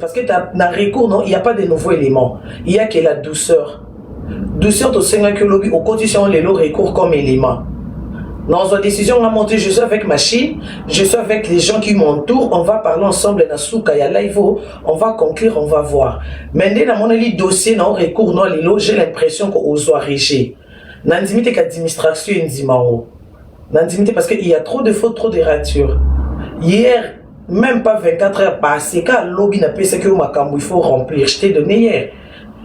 Parce que na recours non, il n'y a pas de nouveau élément. Il y a que la douceur. Douceur tosengaki olobi okotisi yango lelo recours comme élément. Dans une décision, on a monté, je suis avec machine, je suis avec les gens qui m'entourent, on va parler ensemble na suka ya live, on va conclure, on va voir. Mais nde namoneli dossier na recours no lelo, j'ai l'impression que ozwa rejet. Nandimi te qu'administration endima yango. Nandimi te parce que il y a trop de fautes, trop de ratures. Hier, même pas 24 heures passées, quand lobi napesaki yo makambo, il faut remplir. Je t'ai donné hier.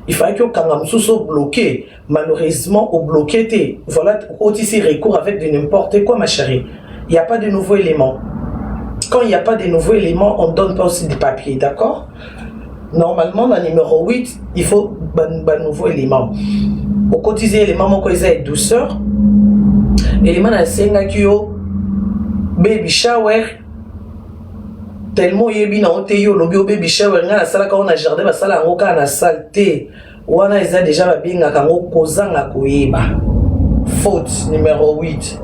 Il fallait que okanga mosusu obloqué. Malheureusement, obloqué te. Voilà, otisi recours avec de n'importe quoi, ma chérie. Il n'y a pas de nouveaux éléments. Quand il n'y a pas de nouveaux éléments, on ne donne pas aussi des papiers, d'accord? Normalement, dans numéro 8, il faut un nouveau élément. Okotisi élément moko eza ya douceur. Élément nasengaki yo baby shower tellement oyebi nango te yo olobi yo baby shower ngai nasalaka yango na jardin basala yango kaka na salle te wana eza deja babengaka yango kozanga koyeba faute numéro 8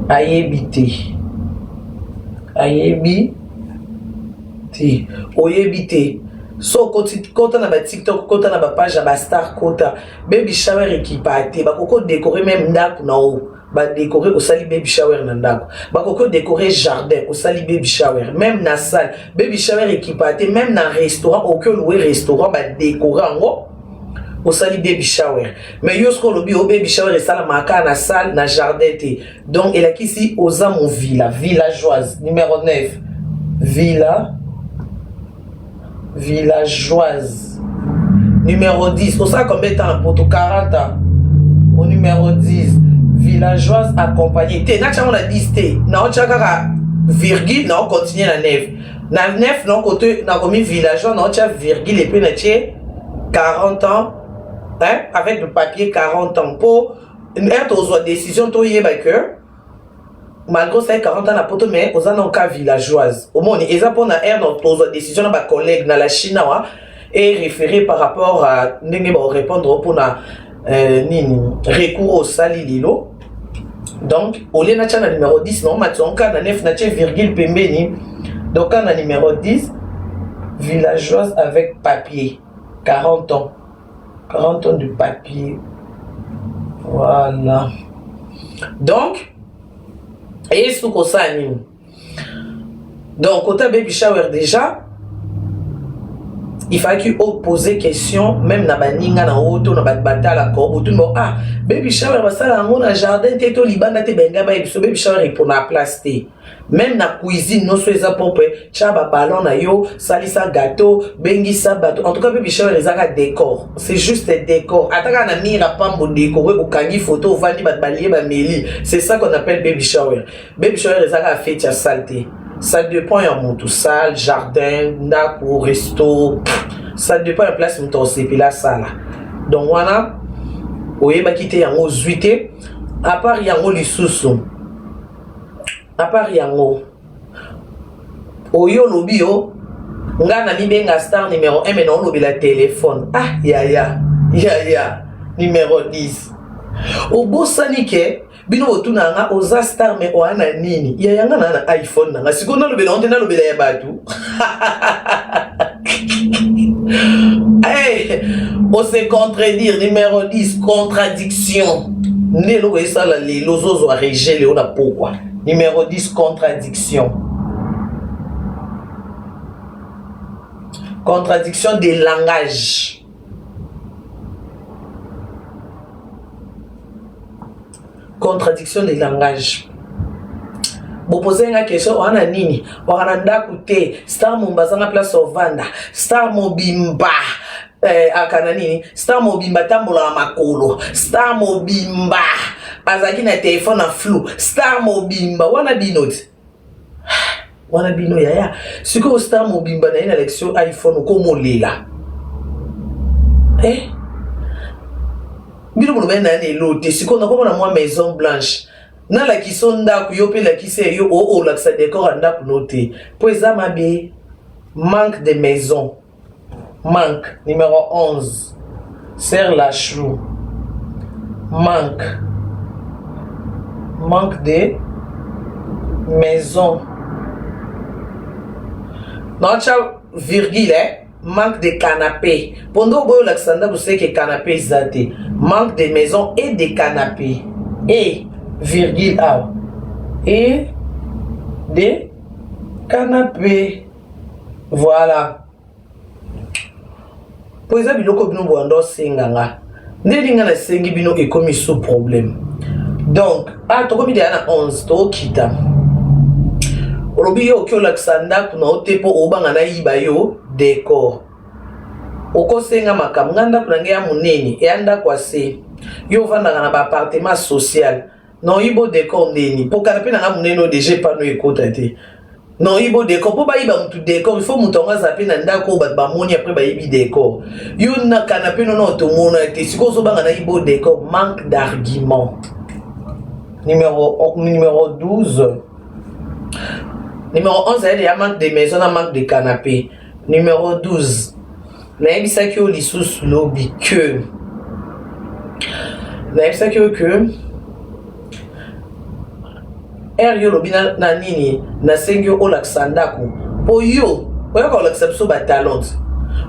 ayebi te ayebi te oyebi te so okoti kota na batiktok kota na bapage ya bastar kota baby shower ekipa te bakoki odekore meme ndako na yo badekore osali baby shower na ndako bakoki odekore jardin osali baby shower meme na salle baby shower ekipa te meme na restaurant okoki oloue restaurant badekore yango osali baby shower mais yo soki olobi o baby shower esalamaka kaka na salle na jardin te donc elakisi oza movila villageoise numéro 9 villa villageoise numéro 10 osala combien de temps na poto 40 ans au numéro 10 villageoise accompagnée te natya yango na 10 te naotya kaka virgule nao continue na 9 na 9 naokote nakomi villageois naotya virgule epuis natie 40 ans hein, avec le papier 40 ans mpo heure tozwa décision toyeba que malgré osali 40 ans na poto mais oza na ka villageoise omoni eza mpona heure tozwa décision na bacollègue na la chine awa e référé par rapport à ndenge baorépondre mpona euh, nini recours osali lelo donc olie natya na numéro 10 naomatisa nka na 9 natie virgule pembeni donc na numéro 10 villageoise avec papier 40 ans 40 ans de papier voilà donc eye suka osala nini donc kota baby shower déjà il fallait oposer question même na baninga na oyo to na bato batalaka botuni bao ah baby shower basala yango na jardin te to libanda te benga bayebi so baby shower epona place te meme na cuisine nyonso eza propre tya baballon na yo salisa gâteau bengisa bato en tout cas baby shower ezaka décor c'est juste décor ata kaka na mire pambo décore okangi photo ovandi bato balie bameli c'est ça qu'on appelle baby shower baby shower ezaka fete ya salle te ça dépend ya motu salle jardin ndako resto ça dépend ya place moto osepela asala donc wana oyebaki te yango ozwi te à part yango lisusu à part yango oyo olobi yo nga na mibenga star numéro 1 mais naolobela telefone ah yaya yaya numéro 10 obosani ke bino botuna nga oza star mais oya na nini yaya nga na na iphone na nga sikoyo nalobela ngo te nalobela ya bato hey, ose contredire numéro 10 contradiction nde eloko esala lelo ozozwa rejet lelo na pokwa numéro 10 contradiction contradiction de langage contradiction de langage bopose nga question wana nini waka na ndako te star momba azanga place ovanda star mobimba eh, akana nini star mobimba atambolaka makolo star mobimba azalaki na telefone na flou star mobimba wana bino ti wana bino yaya sikoyo star mobimba na ye na lection iphone okomolela eh? bino bolobani na ye na elo te sikoyo nakomona mwa maison blanche nalakisa yo ndako yo mpe lakisa yo olakisa decor ya ndako no te mpo eza mabe manque de maison manque numéro 11 serre la chou manque manque de maison naotya virgule eh? Manque de canapé. Pondo oboyi olakisa ndako seke canapé eza te. Manque de maison et de canapé. Et virgule awa. Et de canapé. Voilà. Po eza biloko bino boyanda osenga nga. Ndenge nga nasengi bino ekomi sous problème. Donc, ah tokomi deja na 11 tokita. Olobi yo oki olakisa ndako na yo te mpo obanga nayiba yo décor. Okosenga makambo nga ndako na ngai ya monene eya ndako ya se. Yo ovandaka na ba appartement social. Na oyibo décor ndeni po canapé na nga monene oyo deja epano ekota te. Na oyibo décor po bayiba mutu décor il faut mutu yango aza pe na ndako oyo bato bamoni après bayibi décor. Yo na canapé nono tomona te sikoyo ozobanga na yibo décor manque d'argument. Numéro 12. Numéro 11 elle ya manque de maison na manque de canapé. Numéro 12. Nayebisaki yo lisusu lobi que nayebisaki yo que heure yo olobi na, na nini nasengi yo olakisa ndako mpo yo oyaka kolakisa biso batalente,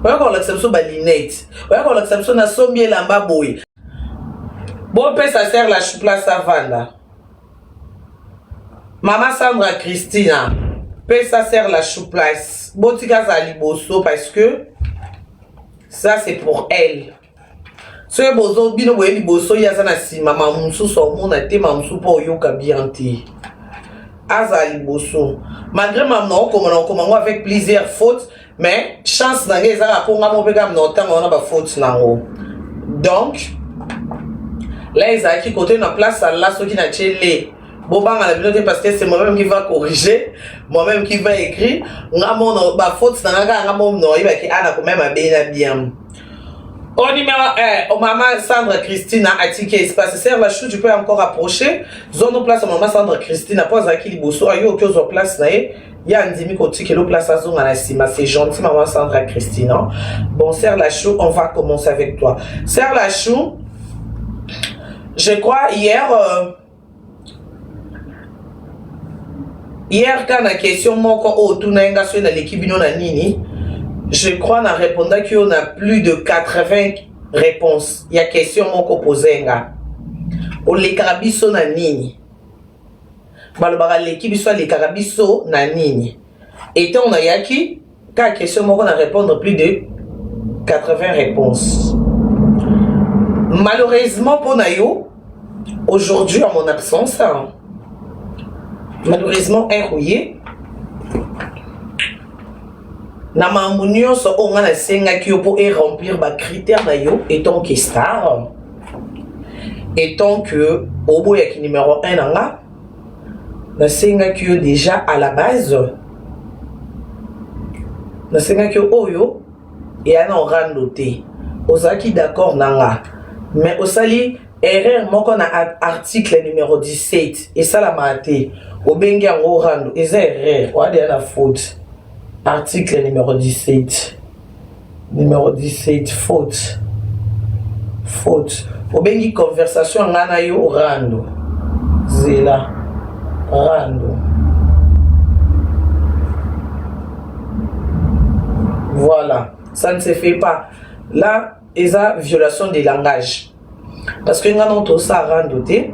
oyaka kolakisa biso balinete, oyaka kolakisa biso nasombi elamba boye. Bopesa ser la place avanda. Mama Sandra Christina, pesa ser la chou place. Botika za liboso parce que ça c'est pour elle. Soki bozo bino boye liboso ye aza na nsima, ma mosusu omona te, ma mosusu mpo oyoka bien te. Aza liboso. Malgré ma na okoma na okoma ngo avec plusieurs fautes, mais chance na ngai ezaka mpo nga moko mpe kaka na otanga wana ba fautes nango. Donc là ezalaki kote na place ala soki na tie le bobanga na bino te parce que c'est moi-même qui va corriger, moi-même qui va écrire. Nga mono ba fautes na nga kaka nga mono na oyebaki a na komema mabe na bien. Au numéro 1, au maman Sandra Christina atiki espace. Serre la chou, tu peux encore approcher. Zone place à maman Sandra Christina. Po azalaki liboso, ayo oki ozwa place na ye. Ya ndimi kotikelo place azonga na nsima. C'est gentil maman Sandra Christina. Bon, Serre la chou, on va commencer avec toi. Serre la chou, je crois hier hier ka na question moko oyo otuna ye nga soki naleki bino na nini, je crois na répondaki yo na plus de 80 réponses ya question moko pose nga. Olekaka biso na nini? Balobaka aleki biso, alekaka biso na nini? Etant nayaki kaka question moko na répondre plus de 80 réponses. Malheureusement mpo na yo, aujourd'hui en mon absence, malheureusement enrouillé na makambo nyonso oyo nga nasengaki yo mpo eremplir bacritère na yo etant que star, etant que oboyaki numéro 1 na nga, nasengaki yo déjà à la base, nasengaki yo oyo eya na orando te, ozalaki d'accord na nga, mais osali erreur moko na article numéro 17 esalamaka te, obengi yango rando, eza erreur oya deya na faute. Article numéro 17, numéro 17, faute, faute. Obengi conversation nga na yo rando, zela rando. Voilà, ça ne se fait pas. Là eza violation de langage parce que nga na tosala rando te.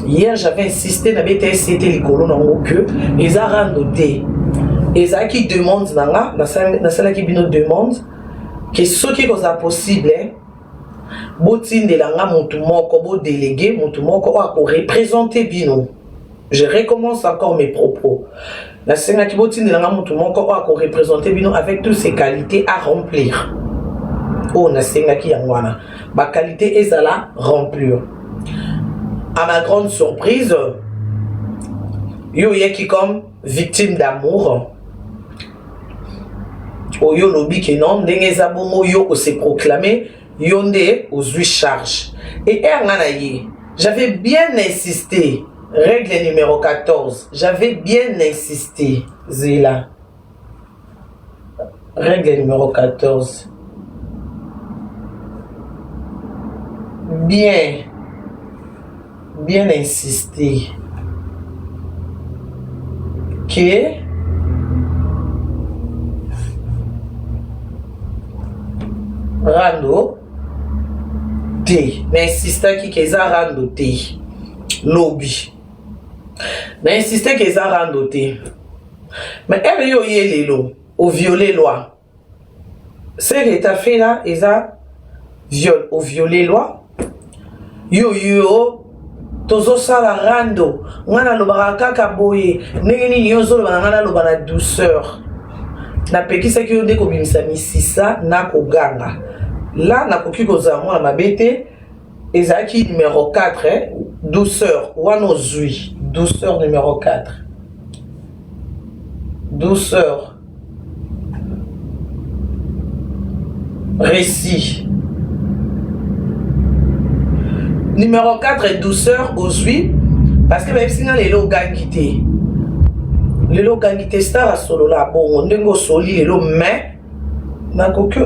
Hier j'avais insisté na beta ect likolo nango que eza rando te, ezalaki demande na nga, nasalaki bino demande ke soki ekozala possible, botindela nga motu moko, bodéléguer motu moko oyo akoreprésente bino. Je recommence encore mes propos. Nasengaki botindela nga motu moko oyo akoreprésente bino avec toutes ses qualités à remplir. Oyo nasengaki yango wana, baqualité ezala remplir. À ma grande surprise, yo oyaki comme victime d'amour oyo olobi ke non, ndenge eza bongo, yo ose proclame, yo nde ozwi charge. Et ere nga na ye, j'avais bien insisté, règle numéro 14, j'avais bien insisté, zela, règle numéro 14, bien bien insisté que Rando te. Na insistaki ke eza rando te. Lobi. Na insiste ke eza rando te. Mais heure yo oye lelo, o violer loi. Ce que t'as fait là, eza viol, o violer loi. Yo yo tozosala rando, nga nalobaka kaka boye, ndenge nini yo ozoloba na nga naloba na douceur. Napekisaki yo nde kobimisa misisa na koganga. Là nakoki kozala mwana mabe te, ezalaki numéro 4 eh, douceur wana ozwi douceur numéro 4. Douceur. Récit. Numéro 4 douceur ozwi parce que bayebisi nga lelo ogangi te. Lelo ogangi te star asolola bongo ndenge osoli lelo mais nakoki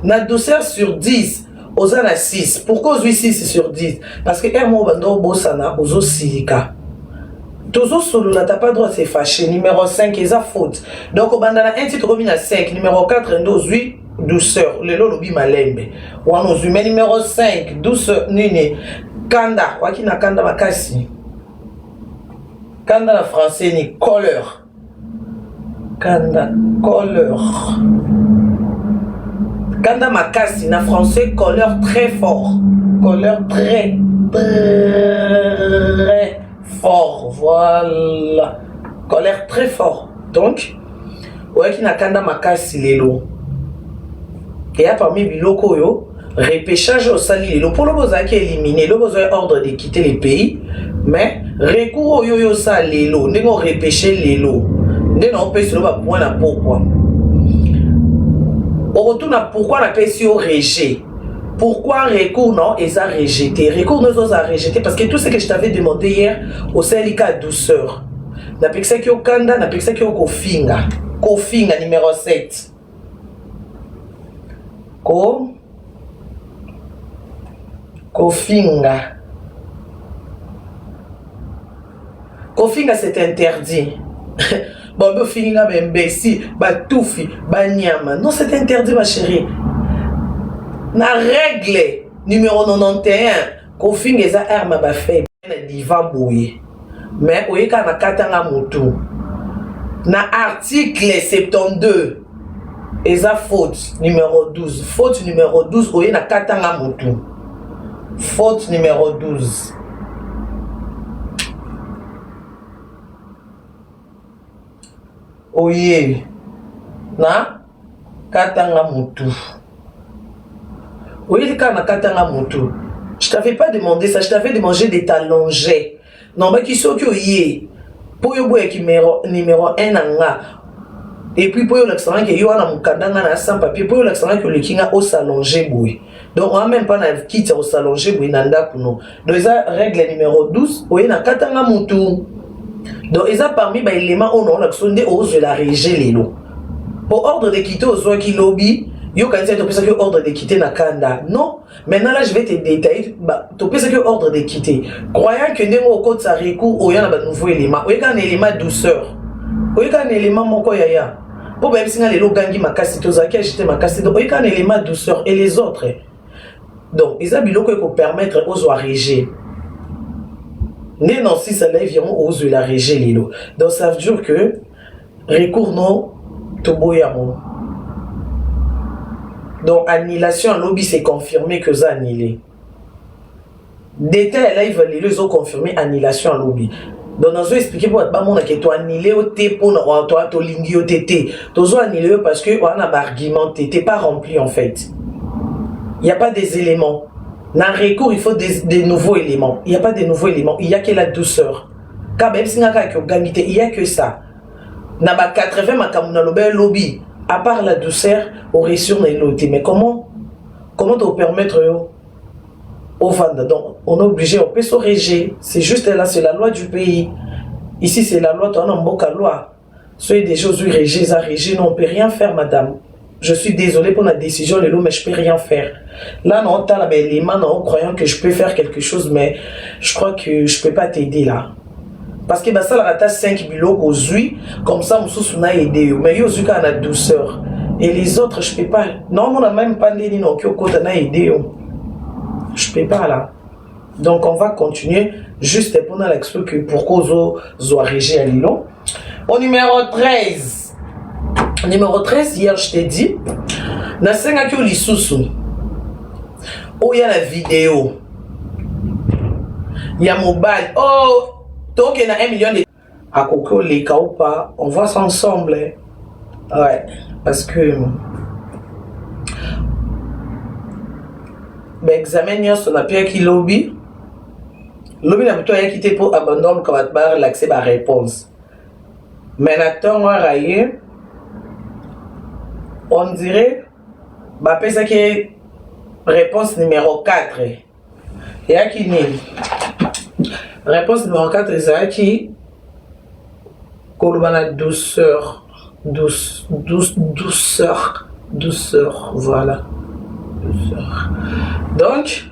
na douceur sur 10 oza na 6. Pourquoi ozwi 6 sur 10? Parce que heure moko banda obosana ozosilika. Tozosolola, t'as pas droit de se fâcher. Numéro 5 eza faute. Donc obanda na 1 ti tokomi na 5. Numéro 4 nde ozwi douceur. Lelo olobi malembe. Wana ozwi mais numéro 5 douceur nini kanda waki na kanda makasi. Kanda na français ni colère. Kanda colère. Kanda makasi na français colère très fort. Colère très très fort. Voilà. Colère très fort. Donc oyaki na kanda makasi lelo. Eya parmi biloko oyo repêchage osali lelo mpo lobi ozalaki éliminé, lobi ozwaki ordre de quitter le pays, mais recours oyo oyo osala lelo ndenge orepêche lelo nde na opesi lo bapoint na pokwa. Okotuna pourquoi napesi yo rejet, pourquoi recours non eza rejeté. Recours non ezozala rejeté parce que tout ce que je t'avais demandé hier, osali ka douceur, napekisaki yo kanda, napekisaki yo kofinga. Kofinga numéro 7, ko kofinga, kofinga c'est interdit. Bon, bofingi nga baimbécile, batufi, banyama, non, c'est interdit ma chérie. Na règle numéro 91, kofinga eza arme ya bafaible na divan boye, mais oyeka na katanga motu. Na article 72 eza faute numéro 12. Faute numéro 12, oye na katanga motu, faute numéro 12. Oye na katanga motu, oye kaka na katanga motu. Je t'avais pas demandé ça, je t'avais demandé de t'allonger. Nobaki soki oye mpo oyo boyaki numéro 1 na nga, et puis mpo oyo olakisanga ke yo wana mokanda, nga na sans papier, mpo oyo olakisanga ke oleki nga, os'allonger boye. Donc oa même pas na kiti ya kos'allonger boye na ndako no. Donc eza règle numéro 12, oye na katanga motu. Donc eza parmi baélément oyo naolakisa nde ozwela rejet lelo. Po ordre de quitter ozwaki lobi, yo kanisi topesaki ordre de quitter na kanda. Non, maintenant là je vais te détailler. Topesaki ordre de quitter croyant que ndenge okotisa recours oya na banouveau élément, oyeka na élément douceur, oyeka na élément moko yaya mpo bayebisi nga lelo ogangi makasi, tozalaki agité makasi. Donc oyeka na élément douceur et les autres. Donc eza biloko ekopermettre ozwa rejet nde na osisa live yango ozwela rejet lelo. Donc ça veut dire que recours no toboyango. Donc annulation alobi, c'est confirmé que oza annulé. Détail ya live lelo ezoconfirme annulation alobi. Donc nazo expliquer mpo bato bamonaka toannule yo te mpona tolingi yo te te, tozo annule yo parce que oza na baargument te, t'es pas rempli en fait, il y a pas des éléments. Na recours il faut des nouveaux éléments, il y a pas de nouveaux éléments, il y a que la douceur. Ka bayebisi nga kaka ogangi te, il y a que ça na ba 80 makambo naloba elobi. À part la douceur, oréussir na elo te. Mais comment te permettre yo ovanda? Donc on est obligé opesa rejet, c'est juste là, c'est la loi du pays ici, c'est la loi. Toza na mboka loi. Soki déjà ozwi rejet, eza rejet, non, on peut rien faire. Madame, je suis désolé pour la décision lelo, mais je peux rien faire là. Naotala baélément nao croyant que je peux faire quelque chose, mais je crois que je peux pas t'aider là, parce que basalaka ata 5 biloko ozwi comme ça mosusu na aide yo, mais yo ozwi kaka na douceur. Et les autres, je peux pas. Non, on n'a même pas nini noki okota na aider yo. Je peux pas là. Donc on va continuer juste pour l'expliquer que pourquoi ozozwa rejet ya lelo. Au numéro 13. Numéro 13, hier je t'ai dit, nasengaki yo lisusu oya na video ya mobali oh tokende na 1 million de akoki oleka ou pas, on voit ça ensemble. Ouais, parce que baexamen nyonso napiaki lobi lobi na butu ayaki te mpo abandon luka bato barelaxe baréponse, mais na ntongo ara ye, on dirait bapesaki ye réponse numéro 4. Eyaki nini réponse numéro 4? Ezalaki koloba na douceur, douce, douce, douceur, douceur, voilà, douceur. Donc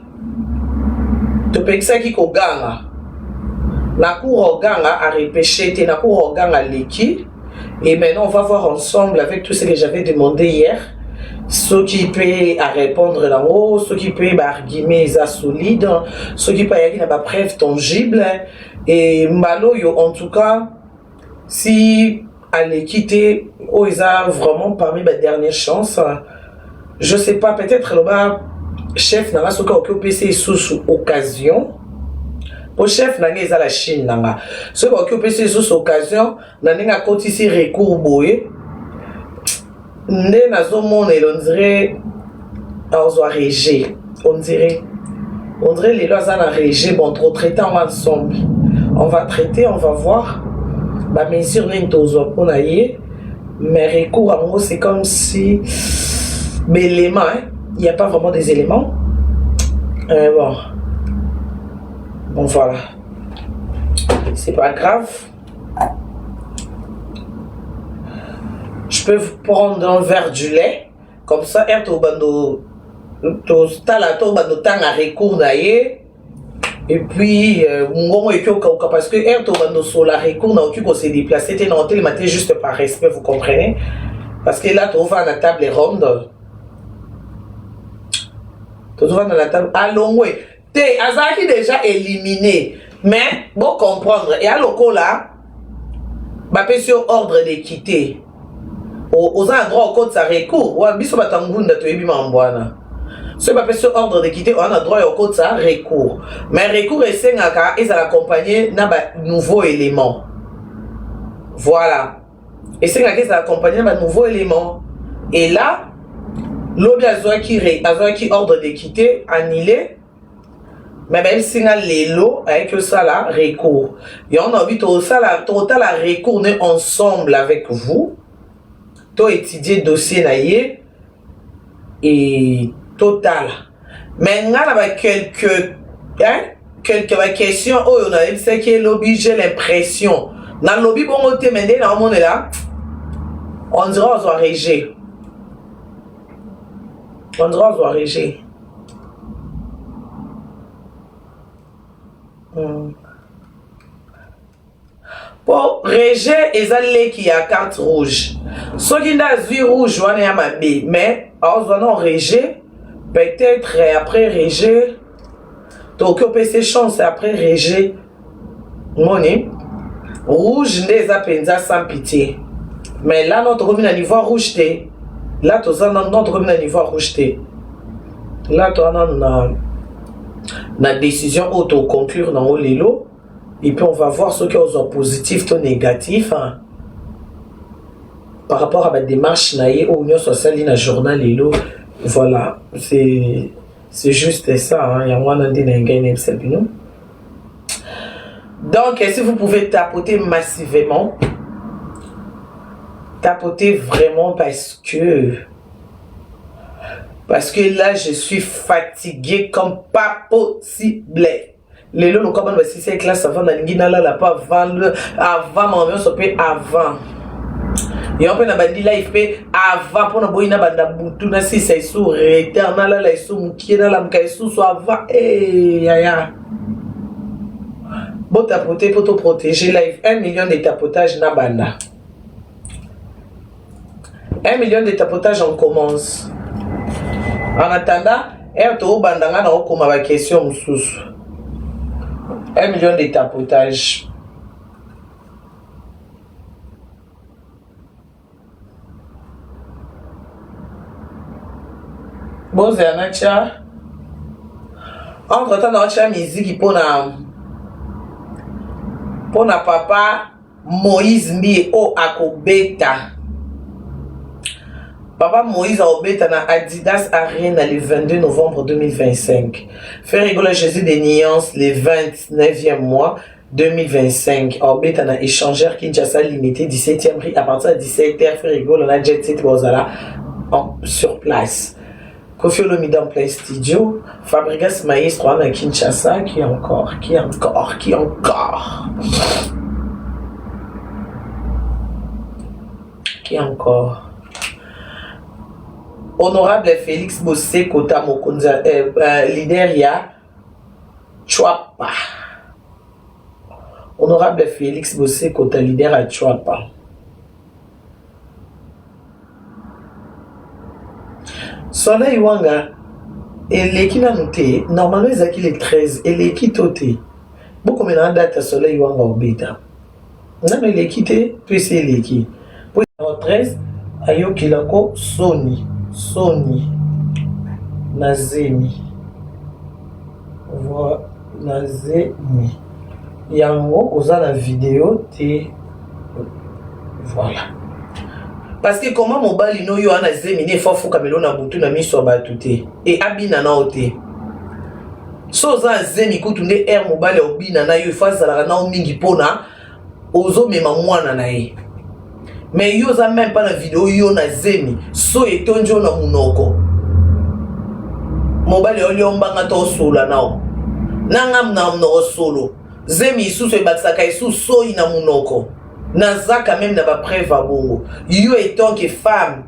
topekisaki koganga na cour, oganga arepêché te na cour, oganga leki. Et maintenant on va voir ensemble avec tout ce que j'avais demandé hier, soki mpe arépondre nango, soki mpe baargument eza solide, soki mpe ayaki na bapreuve tangible. Et mbala oyo, en tout cas, si aleki te, oyo eza vraiment parmi badernière chance. Je sais pas, peut-être loba chef na nga soki akoki opesa lisusu occasion, po chef na nga eza la Chine na nga, soki akoki opesa lisusu occasion na ndenge akotisi recours boye nde nazomona ele, on dirait azwa rejet, on dirait lelo aza na rejet. Bon, totraite yango ensemble, on va traiter, on va voir bamesure nini tozwa mpona ye. Mais recours yango, c'est comme si baélément, hein? Il n'y a pas vraiment des éléments. Bon, voilà, c'est pas grave, je peux vous prendre un verre du lait comme ça ere tobando totala, tobando tanga recours na ye. Et puis ngongo eki okauka parce que ere tobando sola recours naoki kose déplacer te, na otelema te, juste par respect, vous comprenez, parce que là tovanda na table ronde, tozovanda na table. Alongwe te, azalaki déjà éliminé, mais bocomprendre eya lokola bapesi yo ordre de quitter, oza na droit okotisa recours. Wana biso bato ya ngunda toyebi mambo wana. Soki bapesi yo ordre de quitter, oza na droit ya okotisa recours, mais recours esengaka ezala accompagné na banouveau élément. Voilà, esengaka ezala accompagné na banouveau élément. Et là lobi azwaki ordre de quitter annulé, mais bayebisi nga lelo ayaki osala recours. Yango naobi totala recours ne ensemble avec vous, to étudier dossier na ye et totala. Mais nga na baquelques, hein, quelques baquestion oyo nayebisaki elobi, j'ai l'impression, nalobi bongo te, mais nde naomonela, on dirait ozwa rejet, on dirait ozwa rejet. Po rejet eza leki ya carte rouge. Soki nde azwi rouge wana ya mabe, mais azwa na rejet, peut-être après rejet tokoki opesa chance. Après rejet moni rouge nde eza mpenza sans pitié. Mais là non, tokomi na niveau rouge te. Là toza non, tokomi na niveau rouge te. Là toza nanu na décision oyo toconclure nango lelo et puis on va voir soki ozwa positif to négatif, hein, par rapport à badémarche na ye oyo nyonso asali na journal lelo. Voilà, c'est juste ça, hein. Yango wana nde na ngai nayebisa bino. Donc si vous pouvez tapoter massivement, tapoter vraiment, parce que là je suis fatigué comme pas possible. Lelo lokola bana basisi classe avant, nalingi nalala mpo avant, avant makambo nyonso mpe avant yango mpe na bandi live mpe avant, mpona boyi na banda butu nasisa esu retard, nalala esu mokie, nalamuka esusu avant. E yaya, botapote mpo toprotéger live. 1 million de tapotage na banda. 1 million de tapotage, on commence. En attendant, heure toobanda, nga na okoma baquestion mosusu. 1 million de tapotage. Bozela natya entre temps, naotya miziki mpona papa Moïse Mbiye oyo akobeta. Papa Moïse akobeta na Adidas Arena le 22 novembre 2025. Ferre Gola Jésus de Nuance le 29e mois 2025 akobeta na Échangeur Kinshasa Limité, 17e rue, à partir de 17h. Ferre Gola na Jet Set bozala sur place. Koffi Olomide en plein studio, Fabregas Maestro na Kinshasa. Qui encore, qui encore, qui encore, qui encore? Honorable Félix Bosekota, mokonzi, leader ya Chwapa. Honorable Félix Bosekota, leader ya Chwapa. Soleil Wanga eleki nanu te. Normalement ezalaki le 13, eleki to te? Bokomela na date ya Soleil Wanga obeta nano eleki te to esi eleki? Po 13 ayokelako soni soni na zemi, na zemi yango oza na video te. Voilà, parce que comment mobali no yo ana zemi ne efo afukamela na butu na miso ya bato te e abina nao te? So oza na zemi kutu nde aire mobali obina na yo, efo azalaka nao mingi mpona ozomema mwana na ye. Mais yo oza même pas na video, yo na zemi, so etondi yo na monoko, mobali olia mbanga to osola nao na ngam na monoko solo. Zemi lisusu ebakisaka lisusu soi na monoko. Naza quand même na bapreuve ya bongo. Yo étant que femme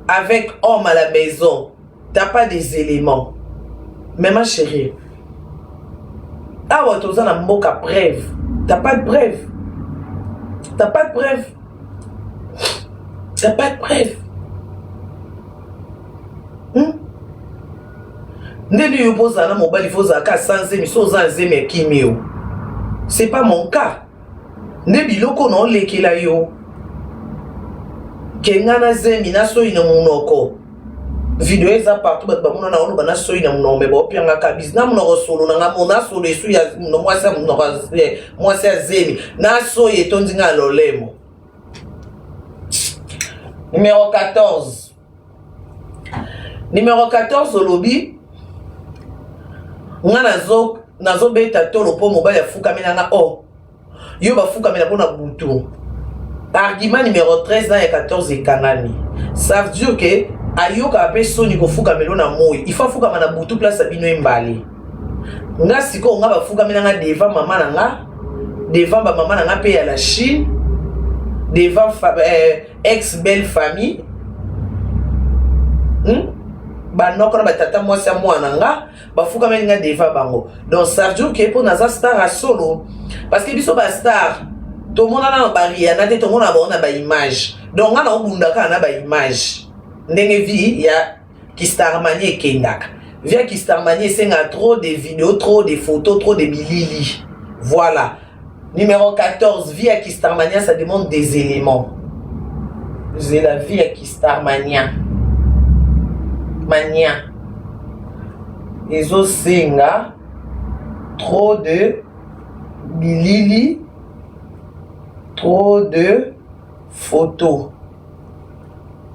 avec homme à la maison, t'as pas des éléments. Mais ma chérie, awa toza na mboka preuve. T'as pas de preuve, t'as pas de preuve, t'as pas de preuve, Ndeni yo mpo ozala na mobali, fo ozalaka sans zemi. So oza na zemi, ekimi yo. C'est pas mon cas. Nde biloko na olekela yo ke nga na zemi na soi na monoko, video eza partout, bato bamona na oloba na soi na monoko. Me baopiangaka bisi na monoko solo na nga mo na solo esu ya mwasi ya monoko, mwasi ya zemi na soi etondi nga ya lolemo. Numéro 14, numéro 14, olobi nga nazobeta tolo mpo mobali afukami na nga. O yo bafukamela mpo na butu. Argument numéro 13 na ya 14 ekangami. Ça veut dire ke ayokaka mpe soni kofukamela na moi, il faut afukama na butu. Place ya bino embale. Nga sikoyo, nga bafukami na nga devant mama na nga, devant bamama na nga mpe ya la Chine, devant ex belle famille, Banoko na batata mwasi ya mwana nga bafukameli nga devant bango. Donc ça veut dire ke mpo naza star ya solo, parce que biso bastar tomonana na bariana te, tomona bango na baimage. Donc nga naobunda kaka na baimage. Ndenge vie ya kistarmanie ekendaka, vie ya kistarmanie esengaka trop de vidéo, trop de photos, trop de bilili. Voilà, numéro 14, vie ya kistarmania, ça demande des éléments. C'est la vie ya kistarmania mania, ezosenga trop de bilili, trop de photos,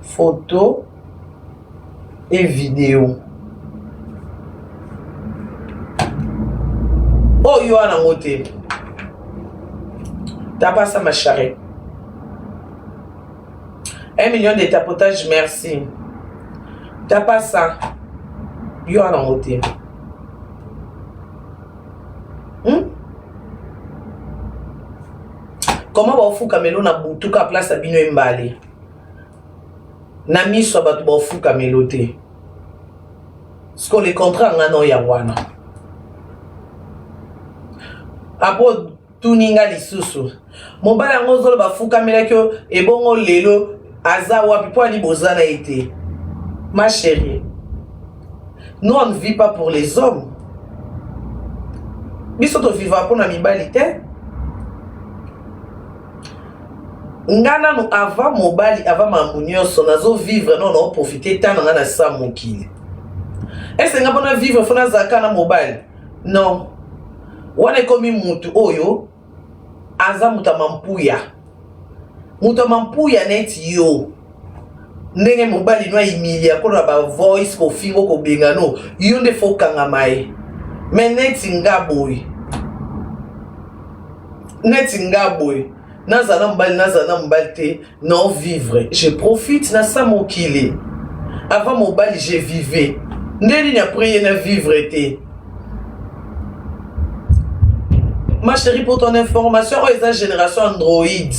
photos et vidéo. Oyo wana yango te. Tapasa ma chérie. 1 million de tapotage, merci. Tapasa yo wana yango te, Comment baofukamelo na butu ka place ya bino embale na miso ya bato? Baofukamelo te. Siko le contraire, nga no yango wana. Apo tuninga lisusu mobali yango ozoloba afukamelaki yo, ebongo lelo. Aza wapi mpo ani boza na ye te? Ma chérie, nous on ne vit pas pour les hommes. Biso toviva mpo na mibali te. Nga nanu avant mobali, avant makambo nyonso, nazo vivre no na profiter temps na nga na sa mokili. Ese nga mpona vivre fo nazalaka na mobali? Non. Wana ekomi mutu oyo aza moto ya mampuya. Moto ya mampuya neti yo. Ndenge mobali no aimilia ko na ba voice kofingo kobenga no, yo nde fo kangama ye. Mais neti nga boye. Neti nga boye. Nazala na mobali, nazala na mobali te, non vivre. Je profite na sa mokili. Avant mobali je vivais. Nde nini après ye na vivre te. Ma chérie, pour ton information, oyo eza génération Android.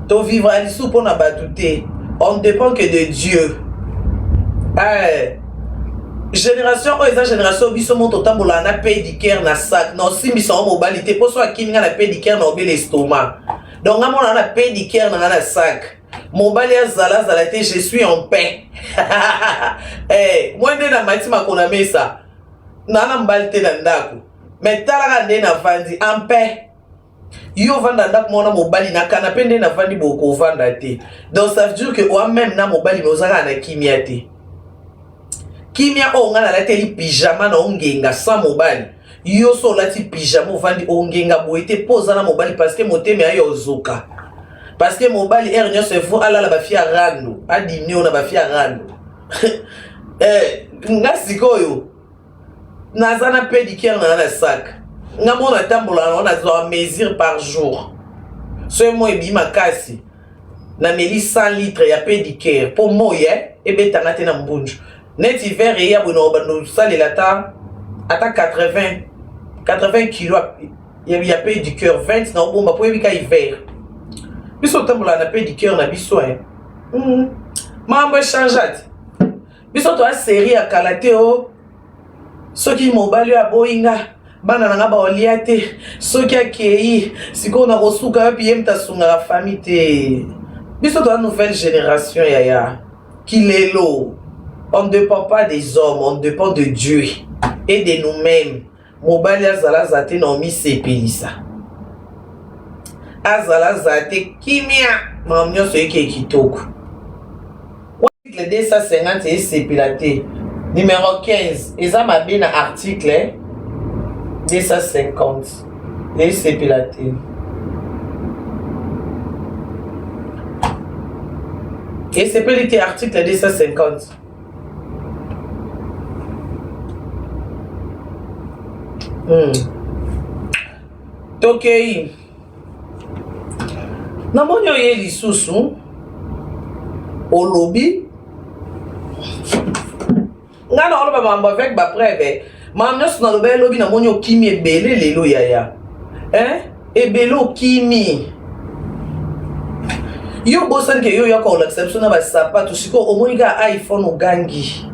To vivre à lisusu mpona bato te. On ne dépend que de Dieu. Eh. Génération oyo eza génération biso mo totambolaka na pédicure na sac. Na osimbisa ngo mobali te mpo so akimi nga na pédicure na obela estomac. Donc nga mona na pédicure na nga na sac. Mobali azala azala te, je suis en paix. Eh, moi nde na mati makona mesa. Na na mobali te na ndako. Mais talaka nde na vandi en paix. Yo ovanda ndako mona mobali na canapé nde na vandi boko ovanda te. Donc ça veut dire que oa même na mobali mais ozaka na kimia te. Kimia oyo nga nalateli pyjama na ongenga sans mobali. Yo so olati pyjama ovandi ongenga boye te po oza na mobali parce que motema ya yo ozoka. Parce que mobali heure nyonso il faut alala ba fille ya rando, adine na ba fille ya rando. Eh, nga sikoyo naza na pédicure na na sac. Nga mona tambola na nazwa mesure par jour. So mo ebi makasi. Nameli 100 litres ya pédicure po moi ebetanga te na mbunju. Net hiver eya boye na bando salela ata ata 80 kilo ya pédicure 20 na obomba po ebika hiver. Biso tambola na pédicure na biso eh. Mambo echangeat. Biso toa série ya kala te o. Soki mobali oyo aboyi nga, bana na nga baolia te. Soki akei, sikoyo na kosuka wapi ye moto asungaka famille te. Biso toa nouvelle génération yaya. Kilelo. On ne dépend pas des hommes, on dépend de Dieu et de nous-mêmes. Mobali azala azala te na omisepelisa. Azala azala te kimia, makambo nyonso eke kitoko. Article 250 esepela te. Numéro 15 eza mabe na article 250 esepela te. Esepeli te article 250. Tokei. Namoni oye lisusu olobi nga na oloba mambo avec ba preuve. Mambo nyonso naloba elobi namoni okimi ebele lelo yaya. Hein? Ebele okimi. Yo bosani ke yo yaka olakisa biso na basapato sikoyo omoni kaka iPhone ogangi.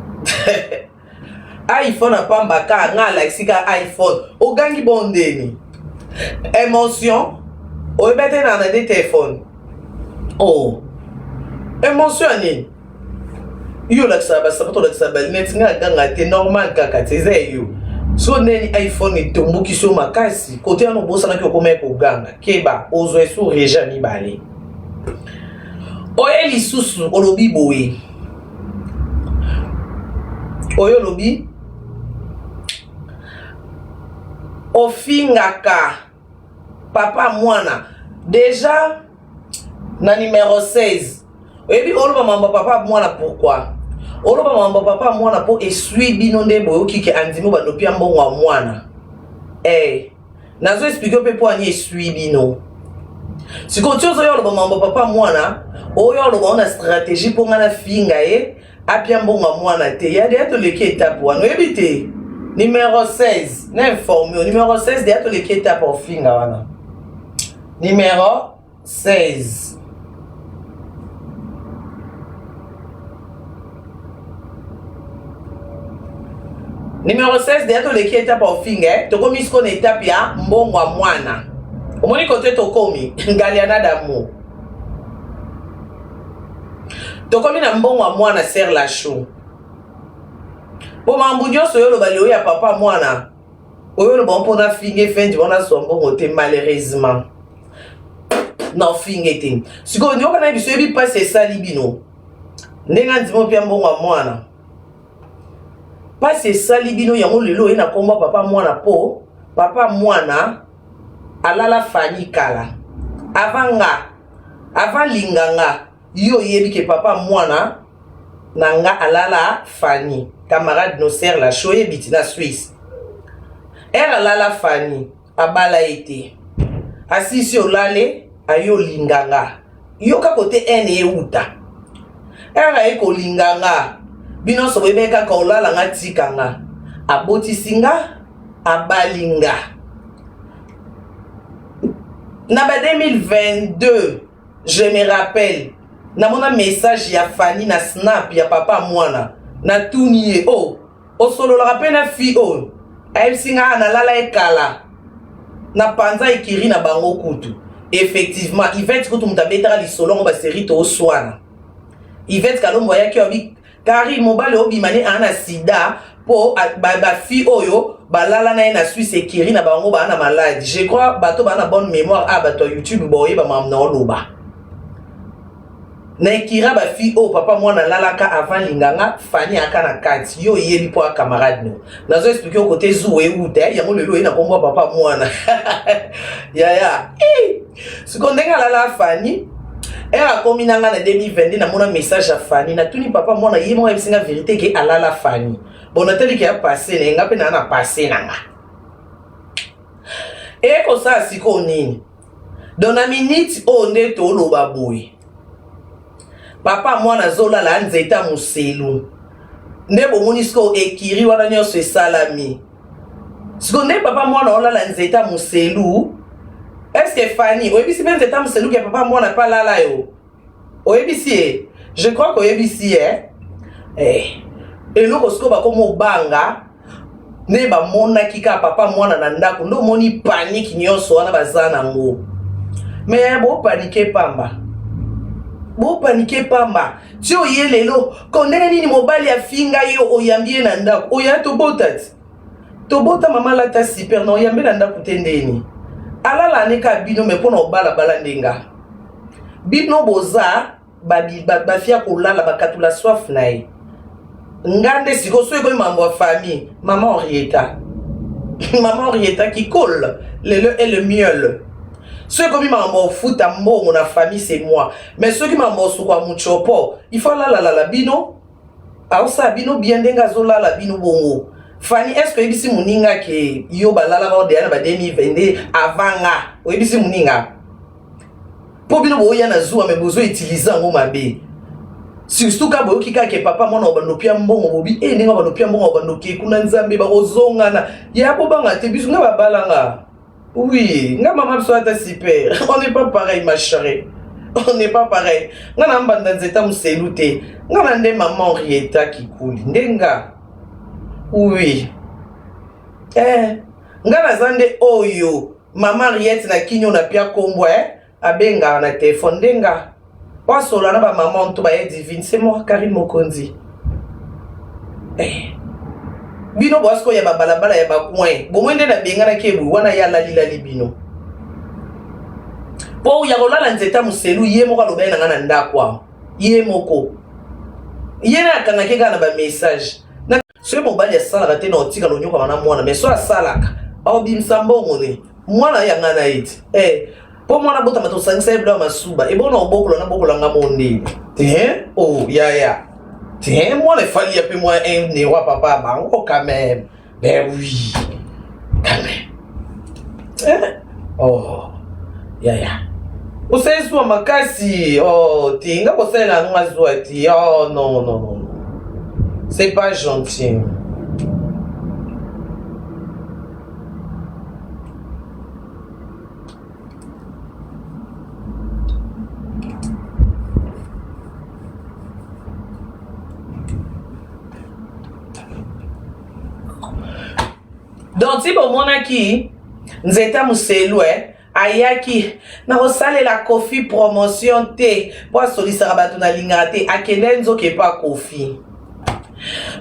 iPhone apamba ka nga alakisi ka iPhone ogangi bondeni. Émotion oyebi te na na de téléphone. Oh. Émotion ya nini? Yo olakisaka basapato olakisaka balinete nga aganga te normal kaka te eza yo. So ndeni iPhone etombokisi yo makasi kote wana obosanaki okomaki koganga keba ozwa esu reja mibale. Oye lisusu olobi boye. Oyo olobi ofingaka papa mwana déjà na numéro 16. Oyebi oloba mambo papa mwana pourquoi? Oloba mambo papa mwana po esui bino nde boyoki ke andimi bando pia mbongo ya mwana. Eh, nazo expliquer pe po ani esui bino. Sikoyo ti ozoya oloba mambo papa mwana, oyo oloba ona stratégie po nga na finga ye apia mbongo ya mwana te. Ya deya toleki étape wana, oyebi te. Numéro 16, na informe yo, numéro 16 deya toleki étape ofinga wana. Numéro 16. Numéro 16 deya toleki étape ofinga, eh? Tokomi sikoyo na étape ya mbongo ya mwana. Omoni kote tokomi, Galiana d'amour. Tokomi na mbongo ya mwana ser la chou. Po mambu nyonso oyo oloba lelo ya papa mwana oyo oloba mpo na finge fendi wana azwa mbongo te malheureusement na ofinge te. Sikoyo nyoka na biso yebi mpasi esali bino ndenge andima opia mbongo ya mwana mpasi esali bino yango lelo oye na nkombo ya papa mwana mpo papa mwana alala Fanny kala avant nga avant linga nga yo oyebi ke papa mwana na nga alala Fanny camarade no sœur la show oyebi ti na Suisse ere alala Fanny abala ye te asisi olale aye olinga nga yoka kote ene ewuta ere aye kolinga nga bino nyonso boyebaki kaka olala nga tika nga abotisi nga abali nga na ba 2022 je me rappelle namona message ya Fanny na snap ya papa mwana natuni ye oh osololaka mpe na fille oyo ayebisi nga ah, nalala ye kala na panza ekiri na bango kutu effectivement Yvette kutu moto abetaka lisolo yango baserie tooswana Yvette Kalombo ayaki abi Carine mobali obima ne aa na sida po ba fille oyo balala na ye na Suisse ekiri na bango baa na malade je crois bato baa na bonne mémoire a bato ya YouTube boyeba mamu na oloba na ekira ba fille oyo papa mwana alalaka avant linganga Fanny aka na kati yo oyebi po a camarade no nazo expliquer yo kote zuwa ewuta eh, yango lelo oye na kombo ya papa mwana yaya siko ndenge alala Fanny ere akomi na nga na 2022 namona message ya Fanny natuni papa mwana ye moko ayebisi nga verité ke alala Fanny bon natali ke ya passe na ye nga mpe naa na passe na nga ekosala sikoyo nini donc na minute oyo nde toloba boye papa mwana azolala nzete ya moselu nde bomoni sikoyo ekiri wana nyonso esalami sikoyo nde papa mwana olala nzete ya moselu eske Fanny oyebisi mpe nzete ya moselu ke papa mwana mpe alala yo oyebisi ye je crois que oyebisi ye eh. Eloko sikoyo bakoma obanga nde bamonaki kaka papa mwana na ndako nde omoni panike nyonso wana baza nango me bopanike pamba bopanike pamba ti oye lelo ko ndenge nini mobali afinga yo oyambi ye na ndako oya tobota ti tobota mama lata super na oyambi na ndako te ndeni alala ne ka bino me mpona obalabala ndenga bino boza bafia kolala bakatula soif na ye nga nde sikoyo soki ekomi mambo ya famille mama Henrietta mama Henrietta qui colle le le et le miel soki ekomi makambo ya kofuta mbongo na famille c'est moi mais soki makambo ya kosuka muchopo il faut alalalala bino aosala bino bien ndenge azolala bino bongo Fanny est ce que oyebisi moninga ke yo balalaka odeya na ba 2022 avant nga oyebisi moninga mpo bino boya na zuwa me bozo utilize yango mabe surtout ka boyoki kaka ke papa mwana obanda opia mbongo bobi e ndenge obanda opia mbongo obanda oke kuna nzambe bakozongana ya bobanga te biso nga babalanga oui nga mama biso ata super on n'est pas pareil ma chérie on n'est pas pareil nga na mbanda nzeta moselu te nga na nde mama Henrietta Kikuli nde nga oui eh nga naza nde oyo mama Henriette na kinyo na pia kombo eh abengaka na telefone nde nga po asola na bamama nto baye divine c'est moi Karine Mokonzi eh. Bino boasiko ya babalabala ya bacoin bomoi nde nabenganaki ebwi wana ye alalilali bino mpo ya kolala nzete ya moselu ye moko alobaki na ngai na ndako awa ye moko ye na akangaki kaka na bamessage soki mobali asalaka te na otikala onyokama na mwana mais so asalaka aobimisa mbongo ne mwana ya ngai na ye ti eh, mpo mwana botama tosangisa ye bilo ya masuba ebona obokola na bokola nga mo ndeni te oh yaya te mwana efali ya mpe mwa un newa papa bango quand même ben oui quand même eh? Oh yaya osali zuwa makasi oh te nga kosalela yango nga zuwa te oh non non non c'est pas gentil. Donc ti bomonaki nzete ya moselu eh, Ayaki nakosalela Koffi promotion te mpo asolisaka bato nalingaka te. Akende nzoka epa Koffi.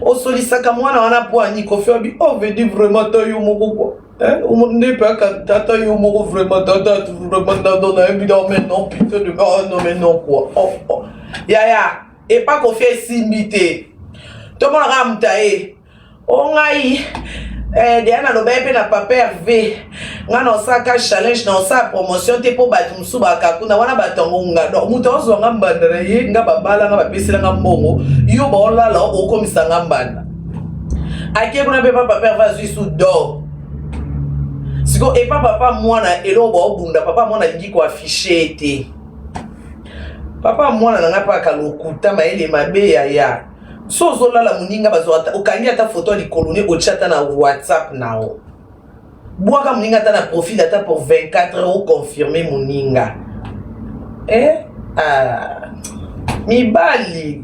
Osolisaka mwana wana mpo ani Koffi abi oh vedi vraiment ta yo moko quoi. Hein? Nde mpe tata yo moko vraiment tata vraiment non nayebi non mais non putain de oh non mais non quoi. Oh, oh. Yaya epa Koffi esimbi te. Tomona kaka moto aye. O ngai eh, deya naloba ye mpe na papa Herve ngai naosalaka challenge naosala promotion te mpo bato mosusu baka kuna wana bato yango nga donc moto azwa nga mbanda na ye nga babala nga bapesela nga mbongo yo baolala okomisa nga mbanda ake kuna mpe pa papa Herve azwi su dor siko epa papa mwana eloko baobunda papa mwana alingi koaffiche te papa mwana na ngai mpe akalokuta mayele mabe yaya So ozo lala muninga bazwa ata okangi ata photo ya likolo ne otia ata na WhatsApp nao. Bwaka muninga ata na profil ata pour 24 heures o confirmer muninga. Eh? Ah. Mibali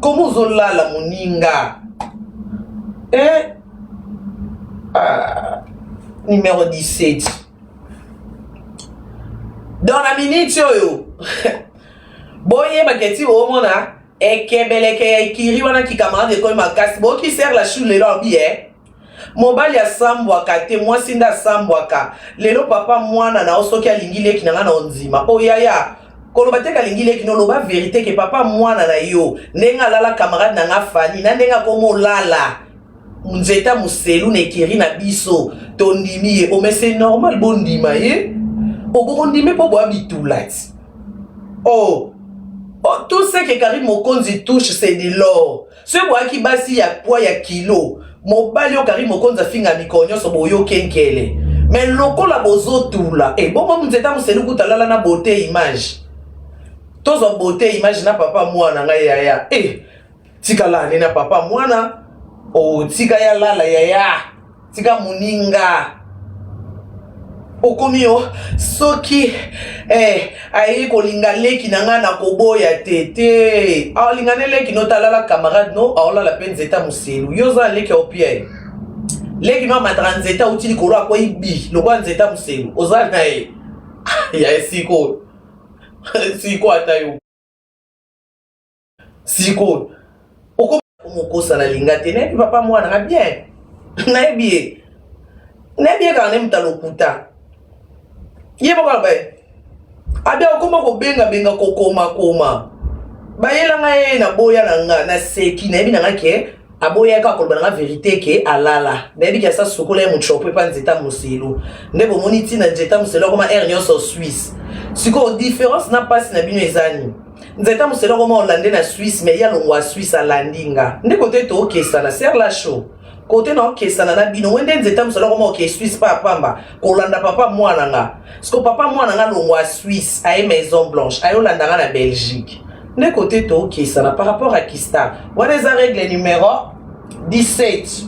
comment ozo lala muninga? Eh? Ah. Numéro 17. Dans la minute oyo boyeba ke ti omona Ekebeleke ya ekiri wana ki camarade ekomi makasi boyoki sœur la chou lelo alobi eh mobali asambwaka te mwasi nde asambwaka lelo papa mwana na yo soki alingi leki na nga na ondima oh yaya koloba te kalingi leki no loba verite ke papa mwana na yo ndenge alala camarade na nga Fanny na ndenge akoma olala nzeta muselu na ekiri na biso tondimi ye oh mais c'est normal bondima ye obokondime mpo boya bitula ti Oh, oh tout ce que Karine Mokonzi touche c'est de l'or. Soki boyaki basi ya poids ya kilo, mobali oyo Karine Mokonzi afinga mikolo nyonso boyoki nkele. Mais lokola bozotula, eh bongo nzeta moselu kuta lala na beauté image. Tozwa beauté image na papa mwana ngai yaya. Eh tika lala na papa mwana, oh tika ya lala yaya. Tika moninga. Okomi yo soki eh, aye kolinga leki na ngai nakoboya te te alinga ne leki no talala camarade no aolala mpe nzeta moselu yo oza na leki ya opia ye leki no amataka nzete auti likolo akwei bi lokola nzeta moselu oza na ye ya sikoyo sikoyo ata yo sikoyo okomokosa na linga te nayebi papa mwana nga bien nayebi ye nayebi ye kaka nde moto alokuta ye moko aloba ye abia okoma kobengabenga kokomakoma bayela nga ye na boya na nga naseki nayebi na nga ke aboyaki kaka koloba na nga verite ke alala nayebi ke asa sukola ye motshopo epa nzeta moselu nde bomoni ntina nzeta moselu akoma aire nyonso suisse sikoyo différence na mpasi na bino eza nini nzeta moselu akoma olande na suisse mais ye alongwa suisse alandi nga nde kote tookesana ser la show kote na okesana na bino we nde nzeta moselu akoma oke suisse pa pamba kolanda papa mwana nga siko papa mwana nga alongwa suisse aye maison blanche aye olanda nga na belgique nde kote tookesana par rapport à kista wana eza règle numéro 17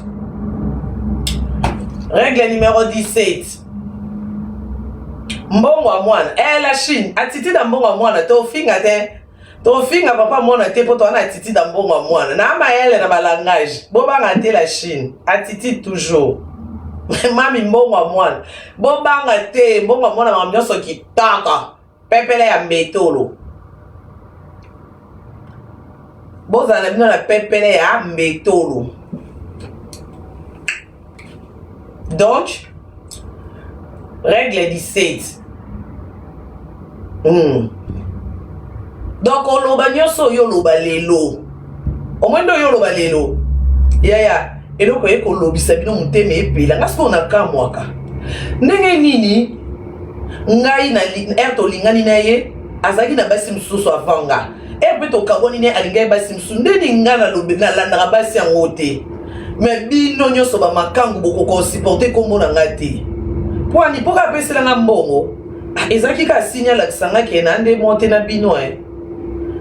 règle numéro 17 mbongo ya mwana eh, la chine attitude ya mbongo ya mwana tofinga te tofinga papa mwana te mpo toza na attitude ya mbongo ya mwana na mayele na balangage bobanga te la chine attitude toujours mami mbongo ya mwana bobanga te mbongo ya mwana makambo nyonso kitoko pepele ya mbetolo bozala na bino na pepele ya mbetolo donc règle 17 Donc oloba nyonso oyo oloba lelo omoi nde oyo oloba lelo yaya eloko eye kolobisa bino motema epela nga sikoyo nakamwaka ndenge nini ngai na ere tolingani na ye azalaki na basi mosusu avant nga ere mpe tokabwani na ye alingaki basi mosusu ndeni nga nalandaka basi yango te me bino nyonso bamakangu bokoka osupporte nkombo na ngai te mpo ani mpo kaka apesela nga mbongo ezalaki kaka signe alakisa nga ke na nde mwa te na bino e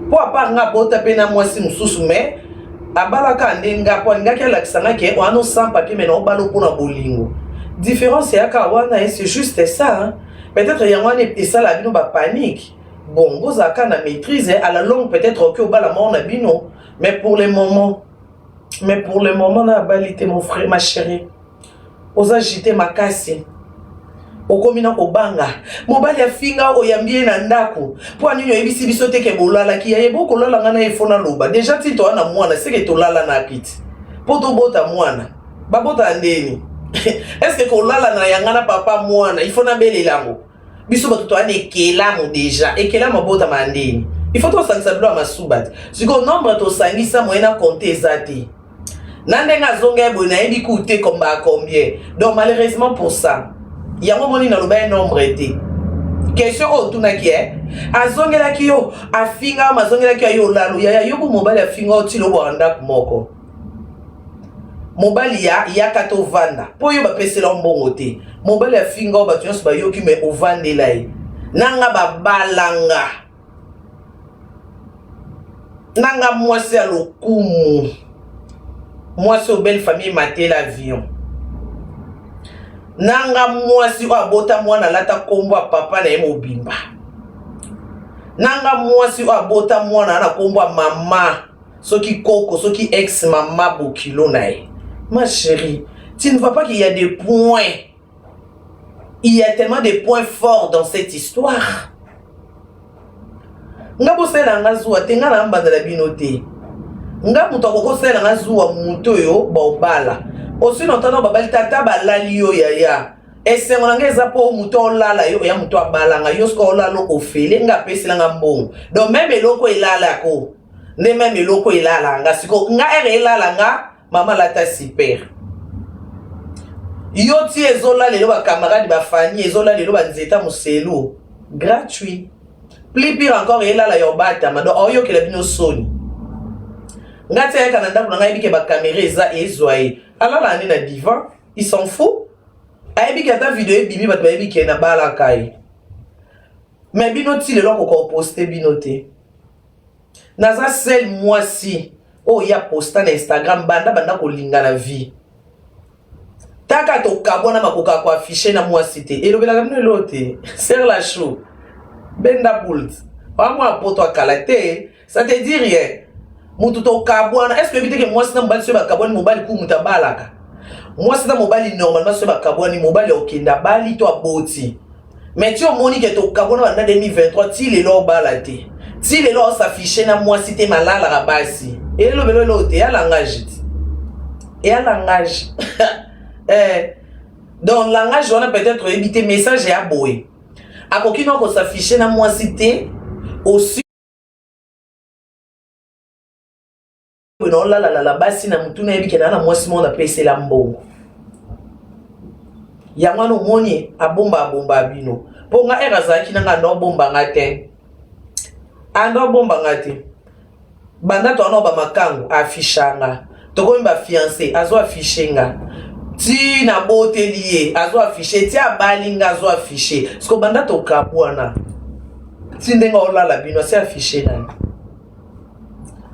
mpo apart nga abota mpe na mwasi mosusu me abalaka nde nga mpo alingaki alakisa nga ke wana sans papier me naobala mpona bolingo différence eyaka wana e c'est juste ça hein? Peut-être yango wana esala bino bapanique bon bozalaka na maîtrise à la longue peut-être oki obala moko na bino mais pour le moment mais pour le moment na abali te mon frère ma chérie oza jite makasi. Okomi na kobanga. Mobali afinga oyambi ye na ndako. Mpo nini oyebisi biso te ke bolalaki ya ye? Bokolala nga na ye fo naloba. Deja ti toa na mwana seke tolalanaki ti. Mpo tobota mwana. Babota ndeni. Est-ce que kolala na yanga na papa mwana il faut nabelela yango? Biso bato toa na ekelamu deja. Ekelamu abotama ndeni. Il faut tosangisa bilo ya masuba te. Sikoyo nombre tosangisa moyen na compter eza te. Na ndenge azonga ye boye nayebi ku te komba combien. Donc malheureusement pour ça, yango moni naloba ye nombre te. Question oyo otunaki e azongelaki yo afinga yo azongelaki yo olalo yaya yo ku mobali afinga yo ti lobwaka ndako moko. Mobali ya yaka tovanda mpo yo bapesela yo mbongo te. Mobali afinga yo bato nyonso bayoki me ovandela ye. Nanga babalanga nanga mwasi ya lokumu, mwasi oyo belle famille matela avion, nanga mwasi oyo abota mwana alata nkombo ya papa na ye mobimba, nanga mwasi oyo abota mwana na nkombo ya mama soki koko soki ex mama bokilo na ye. Ma chérie, tu ne vois pas qu'il y a des points? Il y a tellement de points forts dans cette histoire. Nga bosalela nga zuwa te, nga na mbandela bino te. Nga moto akoki kosalela nga zuwa moto oyo baobala osi na otana babali tata balali yo yaya. Esengo na nga eza mpo moto olala yo oya moto abalanga yo soki olala ofele nga apesela nga mbongo. Donc meme eloko elalako nde meme eloko elala nga siko nga ere elala nga mama lata super yo ti ezolala lelo bacamarade bafani ezolala lelo banzeta moselu gratuit. Plus pire encore elala ya obatama. Donc aoyokela bino soni. Nga ti ayaka na ndako na ngai ayebi ke bakamera eza ezwa ye alala ane na divan, il s'en fout. Ayebi ke ata video ebimi bato bayebi ke nabalaka ye. Mais bino ti lelo akoka oposte bino te. Naza seul mwasi oyo ya posta na Instagram banda banda kolinga na vie. Taka tokabwana makoka ko afficher na mwasi te. Elobelaka bino eloko te. Serre la chou. Benda boult. Wa mwa poto akala te. Ça te dit rien. Mutu tokabwana, est-ce que oyebi te ke mwasi na mobali soki bakabwani mobali ku mutu abalaka? Mwasi na mobali normalement soki bakabwani mobali akokende abali to aboti. Mais ti omoni ke tokabwana banda 2023 ti lelo obala te. Ti lelo osaffiche na mwasi te malalaka basi. Elobelo eloko te ya langage ti. Ya langage. Eh, donc langage wana peut-être oyebi te message ya boye. Akoki na kosaffiche na mwasi te aussi na olalalala basi na mutu nayebi ke na na mwasi moko napesela mbongo. Yango wana omoni abomba abomba bino. Mpo nga ere azalaki na nga ando abomba nga te. Ando abomba nga te. Banda to wana ba makangu afficha nga. Tokomi ba fiancé azo affiche nga. Ti na boteli ye azo affiche, ti abali nga azo affiche. Siko banda tokabwana. Ti ndenge olala bino asi affiche nani.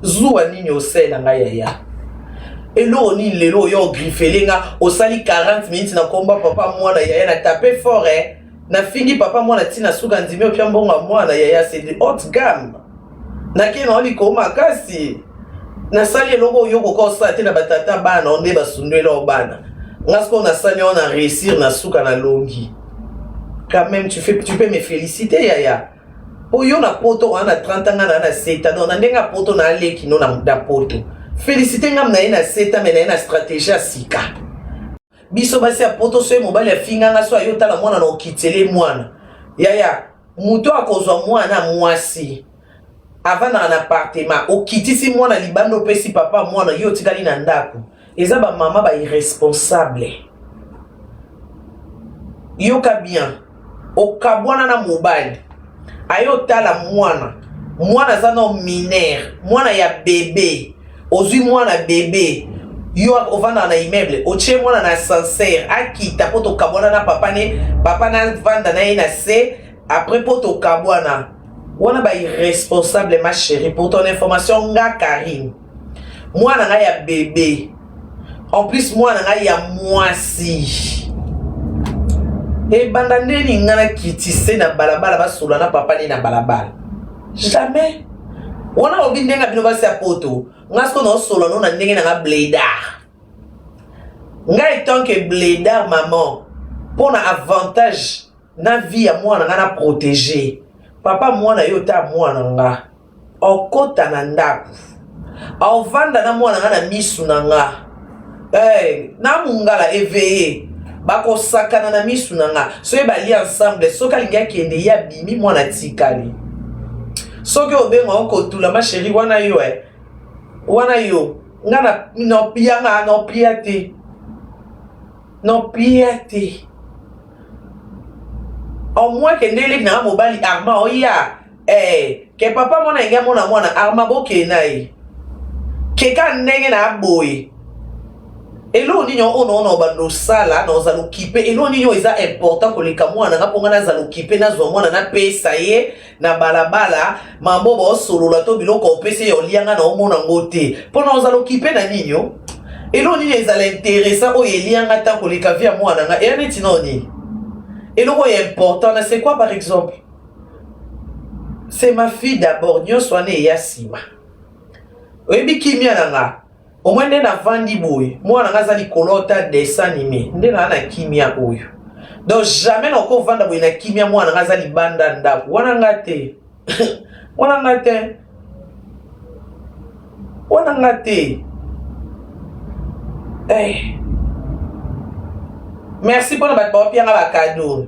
Zuwa nini osala nga yaya? Eloko nini lelo oyo ogriffele nga osali 40 minutes na komba papa mwana yaya na tape fort eh? Nafingi papa mwana ti na suka ndimi opia mbongo ya mwana yaya, c'est de haute gamme. Nake na oliko makasi. Nasali eloko oyo okoka osala te na batata bana nde basundwela o bana. Nga sikoyo nasali oyo na réussir na suka na longi. Quand même tu fais, tu peux me féliciter yaya. Po yo na poto oa na 30 ans nga na na 7 ans. Donc na ndenge ya poto na aleki no na poto. Féliciter nga na ye na 7 ans mais na ye na stratégie ya sika. Biso basi ya poto soki mobali afinga nga so ayo tala mwana na okitele mwana. Yaya, moto akozwa mwana mwasi avandaka na appartement, okitisi mwana libanda opesi papa mwana yo otikali na ndako. Eza ba mama ba irresponsable. Yoka bien, okabwana na mobali ayo tala mwana, mwana aza na mineur, mwana ya bebe, ozwi mwana bebe yo ovandaka na immeuble, otie mwana na ascenseur akita po tokabwana na papa ne papa na vanda na ye na se après po tokabwana wana ba irresponsable. Ma chérie, pour ton information, nga Karine, mwana nga ya bebe, en plus mwana nga ya mwasi, ebanda ndeni nga nakitise na balabala basola na papa ne na balabala jamais. Wana obi ndenge bino basi ya poto, nga siko naosola no na ndenge na nga blédard. Nga etant que blédard maman, mpona avantage. na vie ya mwana nga na protege papa mwana yo ta mwana nga okota na ndako aovanda na mwana nga na misu na nga hey, na mungala eveille bakosakana na misu na nga soki balie ensemble soki alingi akende ye abimi mwana atikali soki obenga okotula ma chérie wana yo eh. wana yo nga na nopia nga nopia te nopia te au moins kende eleki na nga mobali arma oya eh, ke papa mwana enge amona mwana arma bokee na ye keka ndenge na boye eloko nini oyo naona obanda osala na ozala okipe eloko nini oyo eza important koleka mwana nga mpo nga nazala okipe nazwa mwana napesa ye na balabala mambo baosolola to biloko opesi ye olia nga na omona ngo te mpo na ozala okipe na nini o eloko nini ezala interessant oyo elia nga ntango koleka vie ya mwana nga eya neti nao nini eloko oyo important na c'est quoi par exemple c'est ma fille d'abord nyonso wana eya nsima oyebi kimia na nga omoi nde navandi boye mwana nga aza likolo ata dessin anime nde naa na kimia oyo donc jamais nakovanda boye na kimia mwana nga aza libanda ndako wana nga te wana nga te wana nga te eh. Merci mpona bato baopianga bakado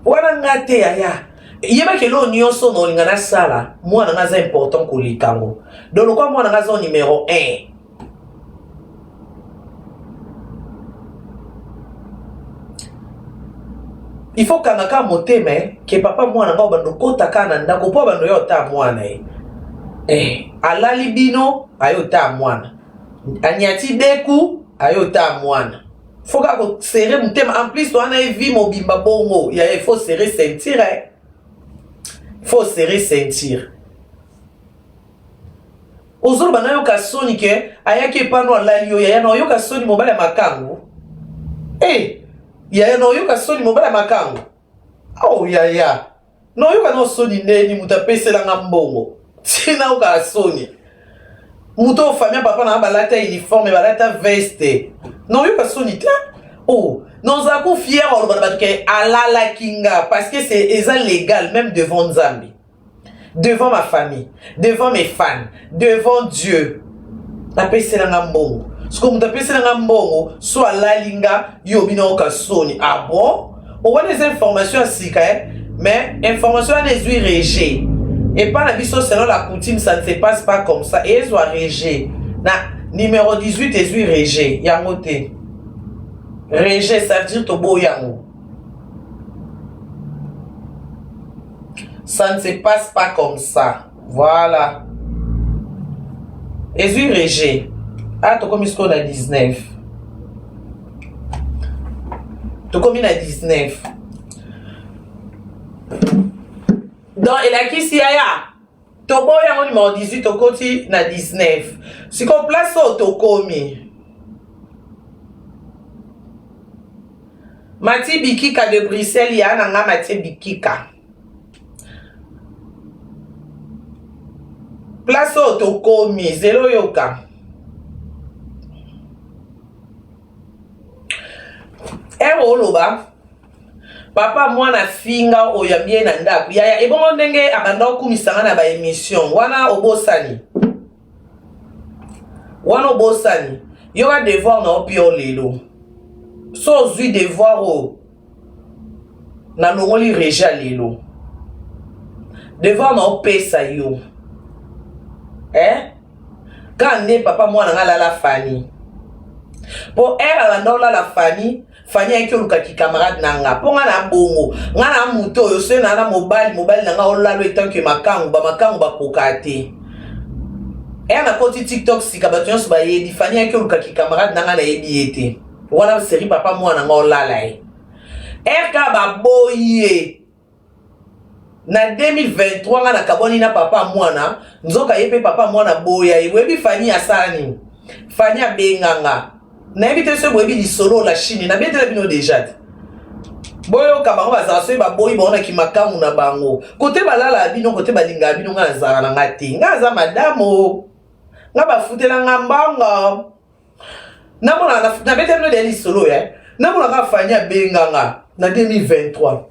wana nga te yaya yebaki eloko nyonso na olinga nasala mwana nga aza important koleka yango donc lokola mwana nga aza numero 1 il faut kanga kaka motema eh, ke papa mwana nga obanda okota kaka na ndako mpo abanda oya ota mwana ye eh, alali bino aye ota mwana anyati deku aye ota mwana faut kaka koserre motema en plus wana ye vie mobimba bongo ya ye faut serre ceinture eh. Faut serre ceinture ozoloba nayoka soni ke ayaki epano alali yo yaya na oyoka soni mobali ya makangu e eh, yaya na oyoka soni mobali ya makangu oh yaya na oyoka na soni ndeni moto apeselanga mbongo ti nayoka soni moto oyo famille papa na balata uniforme balata veste na oyoka soni te oh nozala ko fier oloba na bato ke alalaki nga parce que c'est eza légal même devant nzambe devant ma famille devant mes fans devant dieu apeselanga mbongo sikoyo moto apeselanga mbongo so alali nga yo bino oyoka soni ah bon owana eza information ya sika eh? Mais information wana ezwi rejet epa na biso selon la coutume ça ne se passe pas comme ça ezwa rejet na numéro 18 ezwi rejet yango te rejet ça veut dire toboyi yango ça ne se passe pas comme ça voilà ezwi rejet ah tokomi sikoyo na 19 tokomi na 19 donc elakisi yaya toboyi yango numero 18 tokoti na 19 sikoyo place oyo tokomi Matie Bikika de Bruxelles ya na nga Matie Bikika place oyo tokomi zelo oyoka ere oloba papa mwana finga oyambi ye na ndako yaya ebongo ndenge abanda okumisa nga na baemission wana obosani wana obosani yoka devoir na yo pio lelo so ozwi devoir oyo nalongoli reja lelo devoir na opesa yo eh? Kaka nde papa mwana nga alala Fanny. Po heure alanda olala Fanny, Fanny ayaki oluka ki camarade na nga. Po nga na bongo, nga na moto oyo soki na na mobali, mobali na nga olalo etant que makangu, ba makangu bakoka te. Heure nakoti TikTok sika bato nyonso bayebi, Fanny ayaki oluka ki camarade na nga nayebi ye te. Wana série papa mwana nga olala ye. Heure kaka baboyi ye. Na 2023 nga nakabwani na papa mwana nzoka ye pe papa mwana boya ye boyebi Fanny asala nini Fanny abenga nga nayebi te soki boyebi lisolo la Chine nabetela bino deja te boyoka bango bazala soki baboyi bango na kimakangu na bango kote balala bino kote balingaka bino nga nazala na nga te nga aza madamo nga bafutela nga mbongo namona nabetela bino deja lisolo ya eh. Namonaka Fanny abenganga na 2023.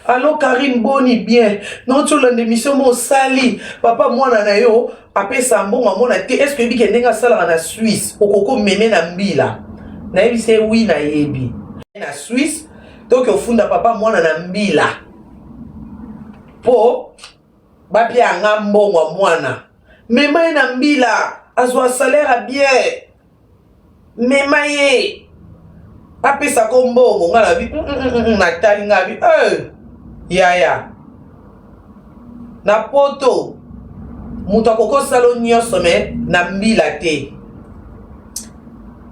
Allo Karine boni bien nauti olanda émission mo osali papa mwana na yo apesa mbongo amona te est ce que oyebi ke ndenge asalaka na Suisse okoki omeme na mbila nayebisa ye wi nayebi na Suisse toke ofunda papa mwana na mbila mpo bapia nga mbongo ya mwana mema ye na mbila azwa salaire ya bien mema ye apesa ko mbongo nga na bi mm, mm, mm, natali nga bi eh, yaya na poto moto akoki osala nyonso me na mbila te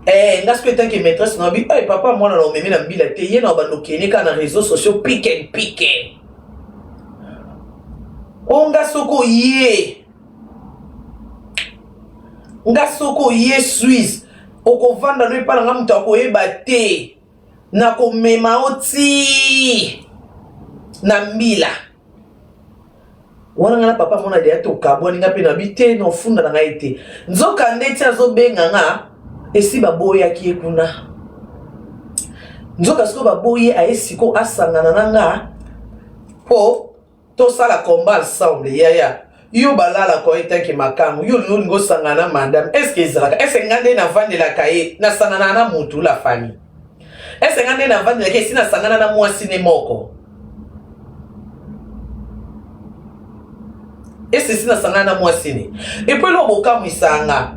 eh, nga soki etanke maîtresse na bi eh, papa mwana na omemi na mbila te ye na obanda okende kaka na réseau sociaux piken piken o nga soki oye nga soki oye suisse okovanda no epai na nga moto akoyeba te nakomema yo ti na mbila wana nga na papa mona deya tokabwani nga mpe na bi te nofunda na ngai te nzoka nde ti azobenga nga esi baboyaki ye kuna nzoka sikoyo baboyi ye aye sikoyo asangana na nga mpo tosala combat ensemble yaya yo balala ko etanke makangu yo olingi olingi osangana na madame estce ezalaka estce nga nde navandelaka ye nasangana na mutu la famille estce nga nde navandelaka esi nasangana na mwasi ne moko estce esi nasangana na mwasi ne epo eloko bokamwisa nga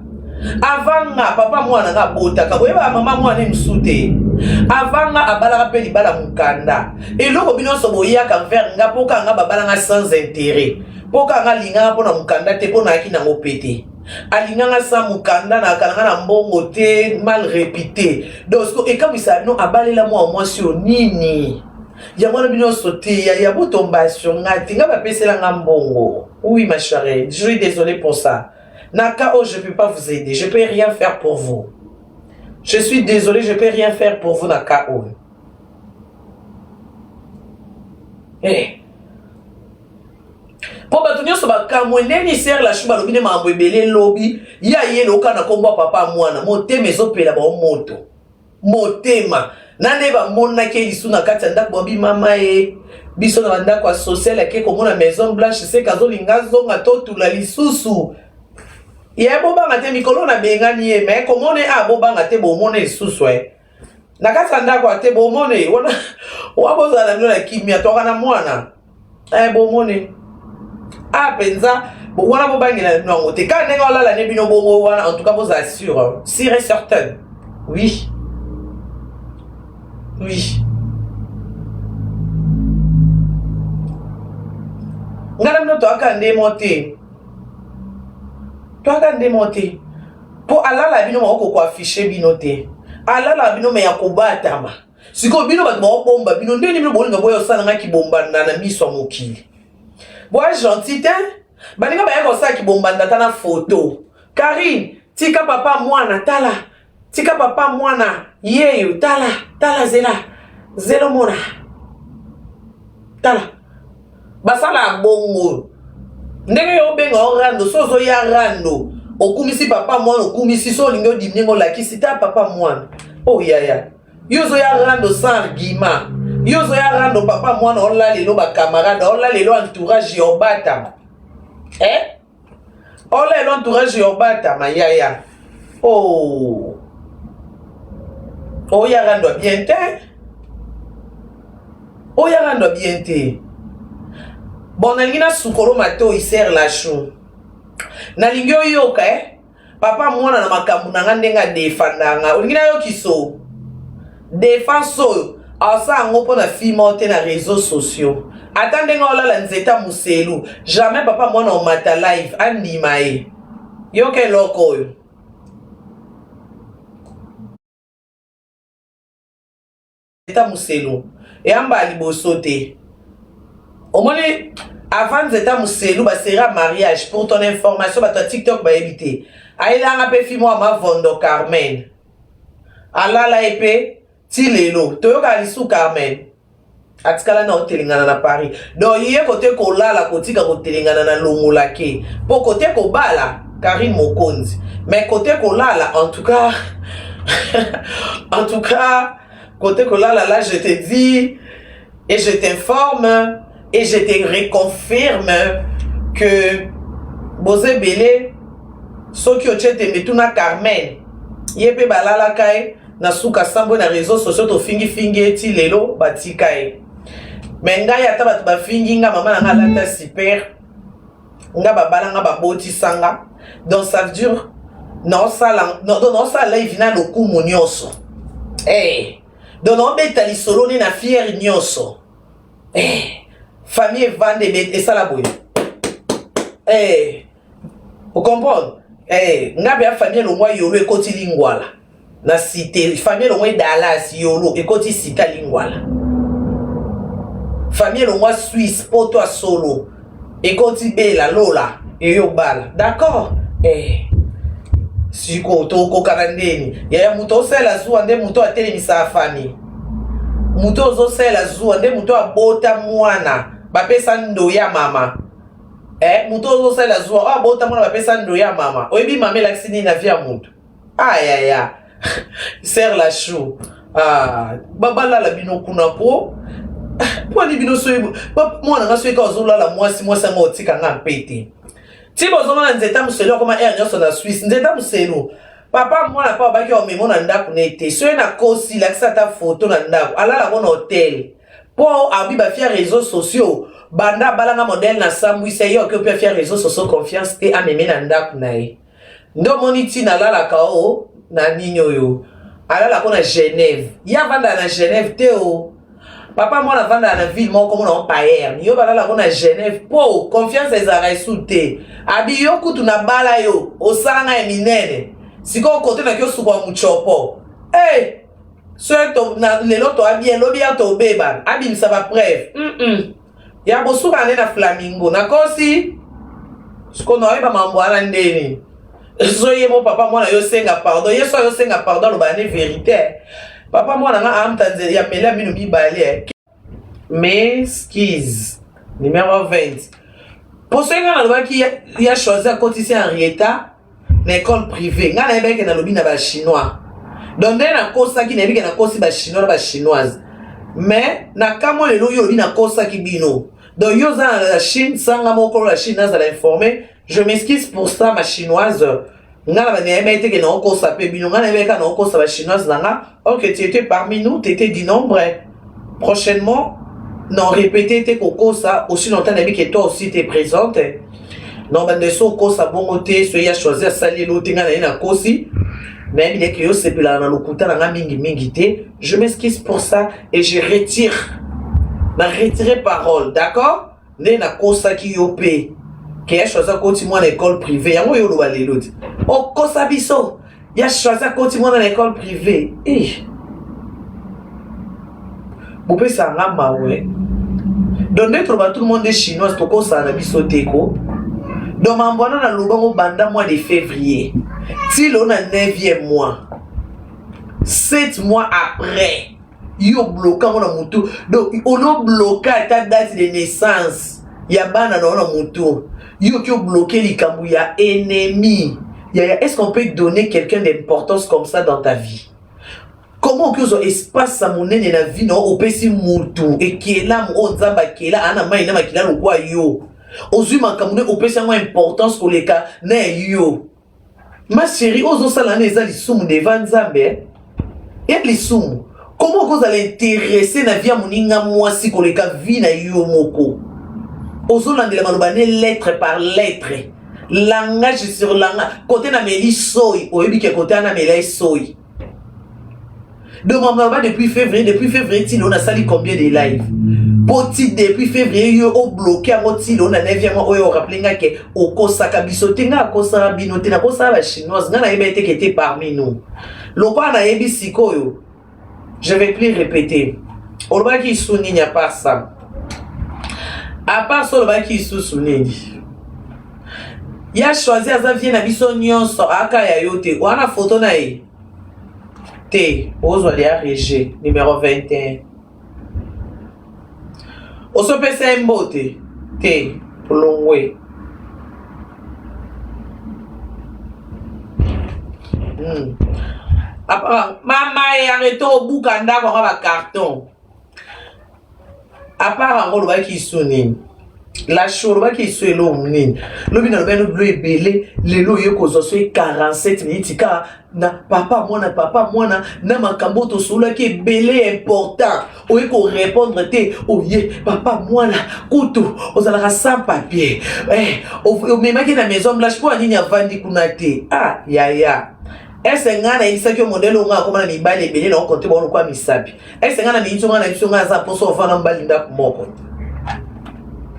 avant nga papa mwana nga abotaka boyebaka mama mwana ye mosusu te avant nga abalaka mpe libala mokanda eloko bino nyonso boyaka vers nga mpo kaka nga babala nga sans intérêt mpo kaka nga alingaka mpo na mokanda te mpo nayaki nango mpe te alinga nga sans mokanda nakala nga na mbongo te mal répité donc siko ekamwisaka bino abalela mwa mwasi oyo nini yango wana bino nyonso te yaya botombation nga te nga bapesela nga mbongo oui ma chérie je suis désolé pour ça Na cas oyo je peux pas vous aider, je peux rien faire pour vous. Je suis désolé, je peux rien faire pour vous na cas oyo. Eh. mpo bato nyonso bakamwe ndeni ser la chou balobi nde makambo ebele lobi ye aye loka na nkombo ya papa mwana motema ezopela bao moto motema na nde bamonaki ye lisu na kati ya ndako babi mama ye biso na bandako ya social ake komona maison blanche seke azolinga azonga totula lisusu ye bobanga te mikolo nabengani ye me komona ye a bobanga te bomona lisusu e na kati ya ndako ate bomona ye wana wa bozala na bino na kimia toka na mwana eh bomoni ah mpenza wana bobangela bino yango te kaka ndenge olala ne bino bongo wana en tout cas bozala sûr sûr et certain oui oui ngai na bino toyaka ndemo te toyaka ndemo te mpo alala bino moko koaffiche bino te alala bino me ya kobatama Sikoyo bino bato baobomba bino ndenge bino bolinga boya osala nga kibombanda na miso ya mokili. Boya gentil te? Baninga bayaka kosala kibombanda ata na photo. Karine, tika papa mwana tala. Tika papa mwana yeyo tala, tala zela. Zela omona. Tala. Basala bongo. Ndenge yo obenga o rando, so ozoya rando. Okumisi papa mwana, okumisi so olingi odimie ngo olakisi ta papa mwana. Oh yaya. Yo ozoya rando sans argument. Yo ozoya rando papa mwana ola lelo ba camarade, ola lelo entourage ya obatama. Eh? Ola lelo entourage ya obatama yaya. Oh. Oya rando bien te. Oya rando bien te. Bon nalingi na sukolo matoyi serre la chou. Nalingi oyoka eh. Papa mwana na makambo na nga ndenge adefanda nga olingi nayokiso defense oyo asala yango mpo na fille moko te na réseaux sociaux ata ndenge olala nzeta muselu jamais papa mwana omata live andima ye yoka eloko oyo Nzeta muselu eyamba liboso te omoni avant nzeta muselu ba sera mariage pour ton information bato ya tiktok bayebi te ayelanga mpe fi mwa mavondo carmen alala ye mpe ti lelo toyokaka lisu carmen atikala na otelengana na paris donc ye kote kolala kotika kotelengana na longolake mpo kote kobala karine mokonzi mais kote kolala en tout cas en tout cas. Côté kolala là, je te dis et je t'informe et je te reconfirme que boza ebele. Soki otie tembe, tuna Carmen, ye mpe balalaka ye na suka sambo na réseau sociaux, tofingifingi ye ti lelo batika ye. Me ngai, ata bato bafingi nga, mama na nga alata super, nga babala nga, babotisanga. Donc ça veut dire naosala, naosala live na lokumu nyonso. Hey. Donc naobeta lisolo ne na fierté nyonso. Hey. Famille evande esala boye. Hey. Ocomprendre? Hey. Nga mpe ya famille elongwa Yolo, ekoti Lingwala na cité. Famille elongwa Dallas, Yolo, ekoti cité Lingwala. Famille elongwa Suisse, poto ya solo, ekoti Bela Lola, eyobala. D'accord. Eh. Sikoyo tokokana ndeni yaya? Moto osalela zuwa nde moto atelemisaka famille. Moto ozosalela zuwa nde moto abota mwana bapesa ndo ya mama. Eh, moto ozosalela zuwa oyo abota mwana bapesa ndo ya mama. Oyebi mama elakisi nini na vie ya moto? Ayaya, serre la chou. Ah, balala bino kuna po mponi bino. Soki mwana nga, soki azolala mwasi, mwasi yango otika nga mpe te. Ti bozomona nzeta moselu akoma aire nyonso na Swisse. Nzeta moselu, papa mwana mpe abaki omemo na ndako na ete soki nakosi, lakisa ata foto na ndako alalako na hotel, mpo abi bafia réseaux sociaux. Banda abalanga modele na sambwisa ye, oki opi afia réseaux sociaux confiance te, ameme na ndako na ye. Nde omoni ntina alalaka o na nini oyo alalako na Genève. Ye avandaka na Genève te o. Papa mwana avandaka na ville moko komona o Payerne. Yo balalako na Genève mpo confiance ezalaka esu te. Abi yo kutu na bala yo osala ngai ya minene, sikoyo kote naki osukwa mutsopo. Hey! So lelo toa bien, lobi ya tobebana, abimisa bapreuve ya bosuka nde na flamingo. Nakosi? Siko naoyeba mambo wana ndeni. So ye mo papa mwana yo senga pardon, ye so ayosenga pardon, aloba ne vérité. Papa mwana nga amta nzela ya mele ya mino mibale. M'excuse, numéro 20, mpo soki nga nalobaki ya choisi akotisi Henrietta na école privée, ngai nayebaki nalobi na Bachinois. Donc nde nakosaki, nayebi ke nakosi Bachinois na Bachinoise. Mais na kamwa lelo oyo olobi nakosaki bino. Donc yo oza na la Chine, sanga mokolo la Chine nazala informé. Je m'excuse pour ça, ma Chinoise. Nga na nayebaki te ke naokosa mpe bino. Nga nayebaki kaka naokosa Bachinoise na nga. Ok, tu étais parmi nous, tu étais du nombre. Prochainement non répété te kokosa aussi longtemps nayebi ke toi aussi t'es présente. Non, bando eso okosa bongo te. So ya choisi asali elo te, ngai naye nakosi, nayebi neke yo osepelaka na lokuta na nga mingimingi te. Je m'excuse pour ça et je retire, na retire parole. D'accord, nde nakosaki yo mpe ke ya choisi akoti mwana école privée. Yango oyo oloba lelo te, okosa biso ya choisi akoti mwana na école privée. Eh. Bopesaka nga mawe. Donc nde toloba tout le monde est Chinoise, tokosala na biso te ko. Donc mambo wana nalobango banda mois de février ti lelo na 9e mois, 7 mois après, yo bloka yango na motu. Donc olobloka ata date de naissance ya bana na yo na motu, yo oki obloke likambo ya ennemi. Yaya, est ce qu'on peut donner quelqu'un d'importance comme ça dans ta vie? Comment oki ozwa espace ya monene na vie na yo, opesi mutu ekelamu oyo Nzambe akela, aa na mai na makila lokwa yo, ozwi makambo nde opesi yango importance koleka na yo? Ma chérie, oyo ozosala wana eza lisumu devant Nzambe, ya lisumu. Comment okozala intéressé na vie ya moninga mwasi koleka vie na yo moko? Ozolandela maloba ne lettre par lettre, langage sur langage. Kote na meli soi, oyebi ke kote wana mela soi. Donc mama, depuis février, depuis février ti lelo nasali combien de live po ti depuis février yo obloke yango ti lelo na 9 mois oyo orappeler nga ke okosaka biso te? Nga akosaka bino te, nakosaka Bachinoise. Nga nayebi ete ke te parmi nous. Lokola nayebi sikoyo, je vais plus répéter. Olobaki isu nini à part ça? À part ça, olobaki isusu nini? Ya choisi aza vie na biso nyonso, aka ya yo te. Wana foto na ye te, ozwa lia rege numéro 21, osopesa ye mbote te, olongwe. Mama ye arrete obuka ndako yango bacarton. Apart yango, olobaki isu nini? La show, olobaki isu eloko nini? Lobi nalobi yano bilo ebele. Lelo oye kozwa so 47 minutes kaka na papa mwana, papa mwana na makambo tosololaki ebele important, oye korépondre te. Oye papa mwana kutu ozalaka sans papier, eh, omemaki na Maison Blanche mpo anini? Avandi kuna te. Ah yaya, ese ngai nayebisaki yo modele onga akoma na mibali ebele na okonte bango lokwa misapi. Ese ngai na miniti ngai na biso, ngai aza mposo ovanda mobali ndako moko.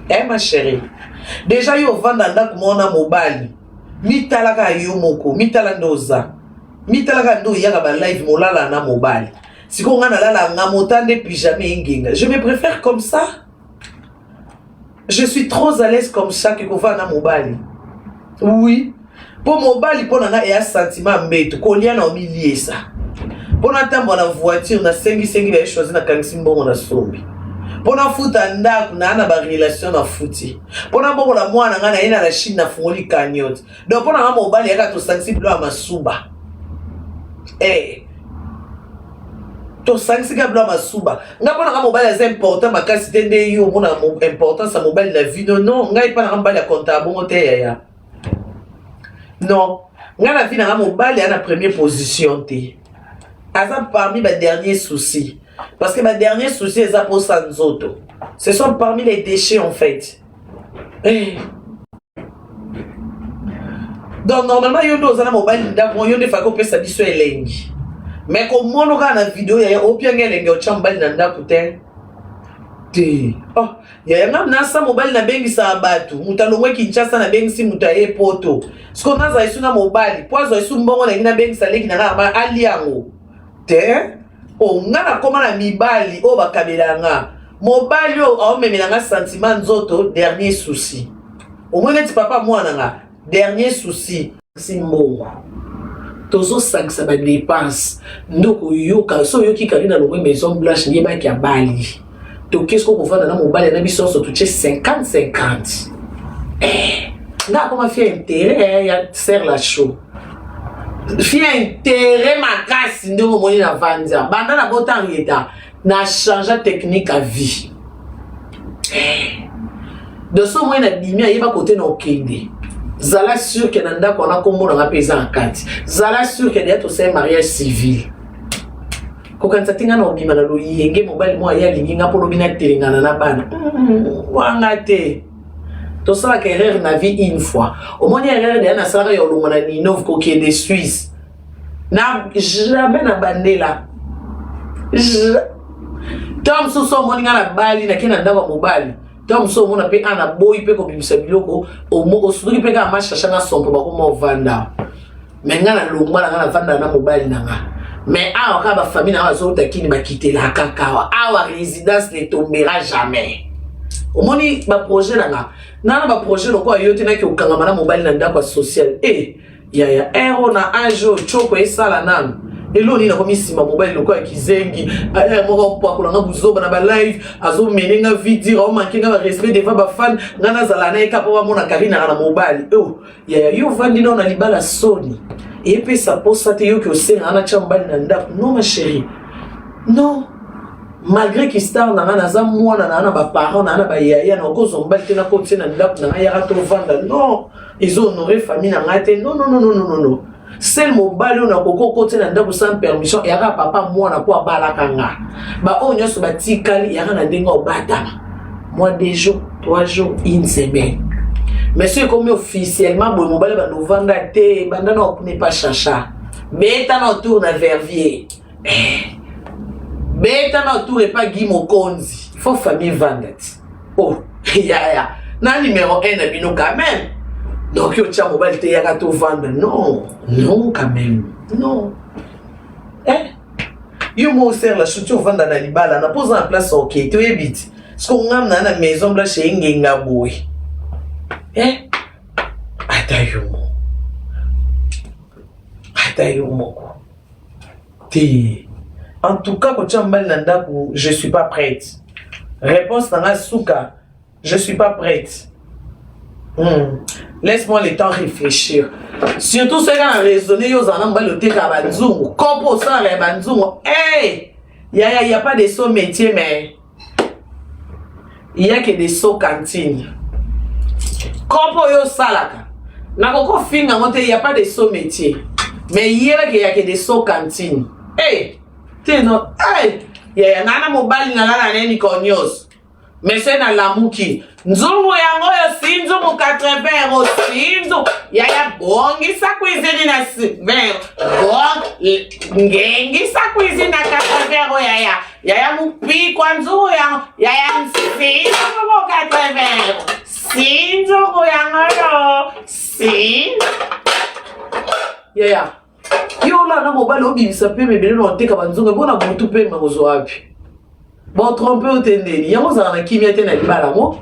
Eh ma chérie, déjà yo ovanda ndako moko na mobali, mitalaka yo moko, mitala nde oza, mitalaka nde oyaka balive molala na mobali. Sikoyo ngai nalala nga mota nde pyjama engenga. Je me préfère comme ça, je suis trop à l'aise comme ça ke kovanda na mobali. Oui, mpo mobali mpo na ngai eya sentiment mbeto, kolia na omiliesa, mpo natambola na voiture nasengisengi baye choisi, nakangisi mbongo na sombi, mpo nafuta ndako naa na barelation na futi, mpo nabokola mwana ngai naye na la Chine nafungoli cagnotte. Donc mpo na nga mobali yaka tosangisi bilo ya masuba, eh. Tosangisi kaka bilo ya masuba. Nga mpo na nga mobali aza important makasi te nde yo omona importance ya mobali na vie. Non, ngai mpa na nga mobali akontaka bongo te yaya. Non, ngai na vie na nga mobali aza na première position te, aza parmi badernier souci, parce que badernier souci eza mposa nzoto, ce sont parmi les déchets en fait, eh. Donc normalement yo nde oza na mobali ndako, yo nde faki opesa biso elengi, mais komona kaka na video yaya opianga elengi otya mobali na ndako te te. Oh yaya, nga nasa mobali nabengisaka bato, moto alongwe Kinshasa, nabengisi moto aye Poto. Siko nazala esu na mobali po azwa esu mbongo nangi, nabengisa leki na nga ali yango te. O nga nakóma na mibali oyo bakabela nga, mobali oyo aomemela nga sentiment nzoto, dernier souci. Omoi neti papa mwana nga, dernier souci si mbongo tozosangisa badepense nde okoyoka. So oyoki kali na longwe Maison Blanche, yebaki abali, toke siko kovanda na mobali na biso nyonso, totie 50 50. Eh, nga akoma fille intérêt ya ser la show, fille intérêt makasi. Ndenge omoni na vandia banda na botanga eta na change technique à vie. Eh. Donc so omoi na bimi, ayeba kote na okende, zala sûr ke na ndako wana kombo nanga mpe eza na kati. Zala sûr ke deya tosali mariage civil. Kokanisa te nga na obima na loyenge, mobali moko aye alingi nga mpo lobi natelengana na bana wanga te. Tosalaka erreur na vie une fois. Omoni erreur deya nasalaka ya olongwa na Ninove kokende Suisse na jamais na bandela. Ntango mosusu omoni nga na bali, nake na ndako ya mobali, ntango mosusu omona mpe ana boyi mpe kobimisa biloko, osutuki mpe kaka mashasha na sompo bakoma ovanda. Me nga nalongwa na nga, navandaka na mobali na nga, mais awa kaka bafamille na nga bazouta kini, bakitelaka kaka awa. Awa résidence ne tombera jamais. Omoni baprojet na nga, nana baprojet lokola yo te, naki okangama na mobali na ndako ya social e yaya ero na age oyo tioko esala nanu eloko nini? Nakomi nsima mobali lokola kizengi moko apakolanga buzoba na balive, azomene nga vie dire, aomanke nga barespect devant bafan. Nga nazala na ye kaka mpo bamona Karinaka na mobali. Oh yaya, yo ovandi nao na libala, soni eyepesa posa te. Yoki osenga natya mobali na ndako. Non ma chérie, non. Malgré ki star na nga, naza mwana na nga na baparent na nga na bayaya, na okozwa mobali te nakotie na ndako na nga, yaka tovanda. Non, ezo honore famille na ngai te. Non, non, non, non, non, non. Seul mobali oyo nakoki okotia na ndako sans permission eyaka papa mwana mpo abalaka nga. Baoyo nyonso batikali eyaka na ndenge obatama mwa 2 jours, 3 jours, une semaine, mais soki ekomi officiellement boye mobali bandovanda te, banda na okune pa chacha, beta na autour na Vervier, eh. Beta na autour epa Gi Mokonzi, faut famille vanda ti. Oh yaya, na numéro 1 na bino quand même. Donc yo tia mobali te, yaka tovanda. Non, non, quand même non, eh? Yo mo osere la chuti, ovanda na libala na mpoza na place oke te, oyebi ti siko ngam na na Maison Blanche engenga boye, eh? Ata yo moko, ata yo moko te. En tout cas, kotia mobali na ndako, je suis pas prête. Réponse na nga suka, je suis pas prête. Laisse-moi le temps réfléchir. Surtout soki na raisonner yo ozala na mobali otekaka banzungu kopo osalaka ya banzungu. Hey! Yaya, y a pas de sot métier, mais il y a que des sots cantines. Kopo oyo osalaka nakoki ofinga yango te, y a pas de sot métier, mais yebaki ya que des sots cantines. Hey! Te no, hey! Yaya, nga na mobali na nga na nini nyonso, mais soki nalamuki, nzungu yango oyo, si nzungu 80 euro, si nzungu, yaya, bongisa cuisine na 20, bon ngengisa cuisine na 80 euro. Yaya, yaya, mupikwa nzungu yango, yaya, si nzungu 80 euro, si nzungu yango oyo, si yaya, yo olala mobali, obimisa pema ebele na oteka banzungu mpona butu, pema kozwa wapi? Botrompe yo te, ndeni yango ozala na kimia te na libala yango,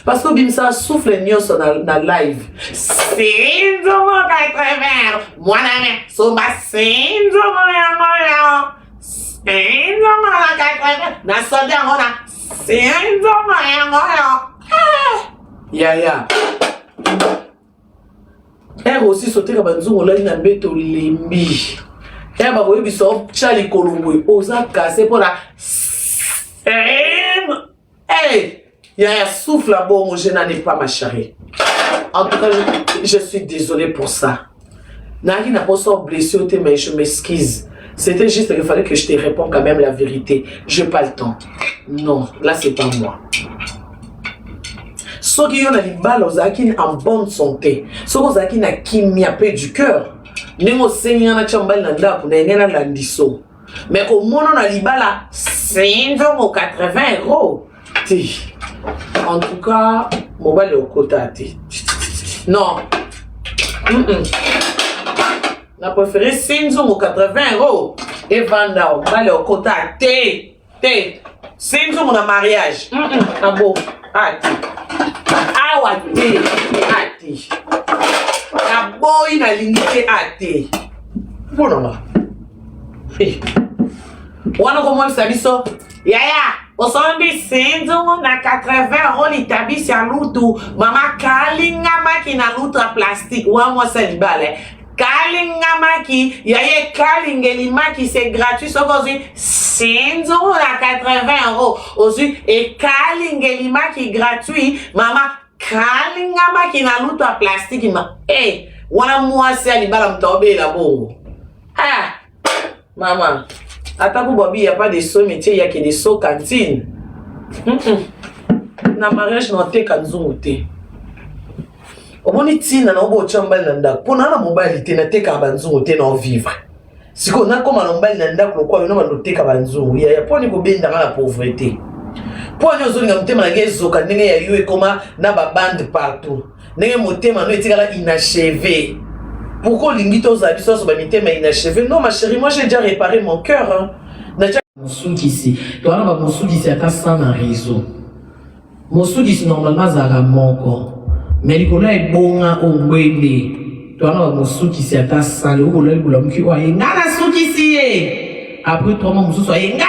parce que obimisaka souffle nyonso na live. Sinzungu 80, mwana me somba sinzungu yango yo, sinzungu na 80, nasombi yango na sinzungu yango yo. Yaya, ere aussi oteka banzungu, olali na mbeto, olembi, ere bakoyebisa otya likolo boye, oza kase mpona. Hey, yaya, souffle à bongo, je n'en ai pas, ma chérie. En tout cas, je suis désolée pour ça. Nari n'a pas blessé, mais je m'excuse. C'était juste qu'il fallait que je te réponde quand même la vérité. Je n'ai pas le temps. Non, là, c'est pas moi. Soki yo na libala ozalaki en bonne santé, soki ozalaki na kimia mpe du cœur, ndenge osengi nga natya mobali na ndako na enge nalandi so, mais komona na libala sinzongo 80 euro te, en tout cas mobali okota te, non. Na préféré sinzongo 80 euro evanda, mobali okota te te. Sinzongo na mariage abo ate awa te, ate naboyi, nalingi te, ate mponanga wana komonisa biso. Yaya, osombi sinzungu na 80 euro, litabisi ya lutu, mama kalingamaki na lutu ya plastique wa mwasi ya libala, kalingamaki yaya, ekalingeli maki, c'est gratuit. Soki ozwi sinzungu na 80 euro, ozwi ekalingeli maki gratuit, mama kalingamaki na lutu ya plastique ma e wana mwasi ya libala, moto aobela bongo. Ah mama, ata ko babi, y a pas de sot métier, y a que des sots cantine. Na mariage na oteka nzungu te. Omoni ntina na obo otya mobali na ndako mpo na mobali te, natekaka banzungu te, na ovivre sikoyo nakóma na mobali na ndako lokwa yo na bando oteka banzungu. Yaya, mponi kobendanga na pauvreté? Mpo ani ozolinga motema na ngai ezoka ndenge ya yo ekóma na babande partout, ndenge motema no etikala inachevé? Pourquoi olingi tozala biso nyonso bamitema inachevé? Non, ma chérie, moi j'ai déjà réparé mon cœur, hein. Natia mosukisi, towana bamosukisi ata 100 na réseau. Mosukisi normalement azalaka moko, mais likolo ya ebonga oyo ngwende, towana bamosukisi ata 100. Lelo bolali, bolamuki, oyo aye, nga nasukisi ye. Après 3 mois, mosusu aye, nga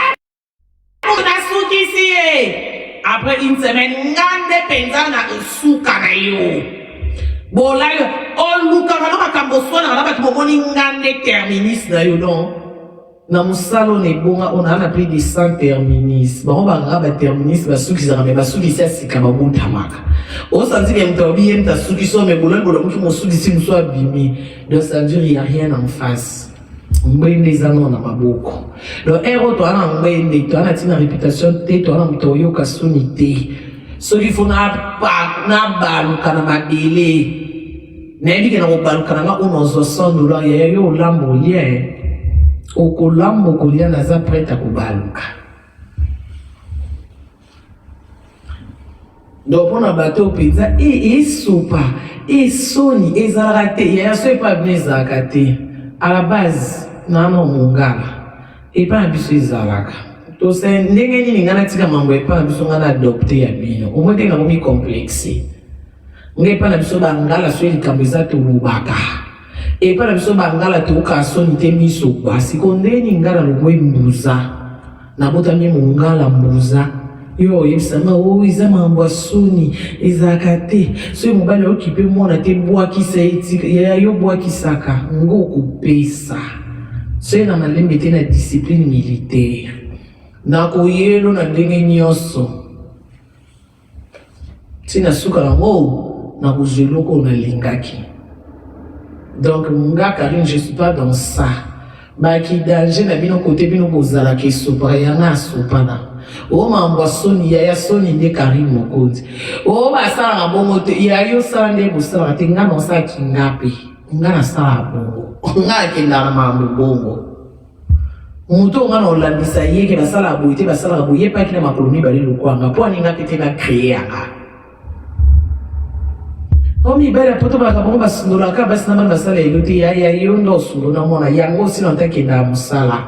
nasukisi ye. Après une semaine, nga nde mpenza na esuka na yo. Bolali, olukaka no makambo, oswanaka na bato, bomoni nga nde terminus na yo. Non, na mosala oyo na ebonga oyo, naa na plus de 100 terminus. Bango bakaka baterminus, basukisaka, me basukisi ya sika babutamaka. Osanti ke moto alobi ye moto asukisi oyo, me bolali, bolamuki, mosukisi mosu abimi. Donc ça veut dire y a rien en face. Ngwende eza nano na maboko. Donc ere oyo toza na ngwende, toza na ntina réputation te, toza na moto oyoka soni te. Soki fo nabaluka na mabele, nayebi ke na kobaluka na nga oyo nazwa 100 dollar. Yaya, yo olamba olia, okolamba okolia, naza prête kobaluka. Donc mpona bato oyo mpenza esopa esoni ezalaka te. Yaya, so epai bino ezalaka te, à la base nano mongala epai na biso ezalaka tose ndenge nini? Ngai natika mambo epai na biso, ngai na adopte ya bino omoi ndenge nakomi complexe. Ngai epai na biso bangala, so likambo eza, tolobaka. Epai na biso bangala toyokaa soni te, miso basi ko ndeni. Ngala longwe mbuza, nabotami mongala mbuza. Yo oyebisa nga o eza makambo ya soni, ezalaka te. Soki mobali okipe mwana te, bwakisa ye, tika ya yo, bwakisaka ngo okopesa. Soki na malembe te, na discipline militaire, nakoyelo na ndenge nyonso ntina suka nango, nakozwa eloko oyo nalingaki. Donc nga Karine, je suis pas dans ça. Baki danger na bino kote bino bozalaka, esopaka yanga, asopana o makambo ya soni. Yaya, soni nde Karine Mokonzi o basalaka bongo te. Ya yo osala nde bosalaka te. Nga na osalaki, nga mpe nga nasalaka bongo. Nga akendaka na makambo bongo. Moto oyo nga na olandisa ye ke basalaka boye te, basalaka boye, ye paki na makolo mibale lokwanga mpo aninga mpe te na créer yanga. O mibali ya poto balaka bongo, basundolaka basi na bana, basala elo te. Yaya, yo nde osundola mwana yango osila nte akendaka mosala.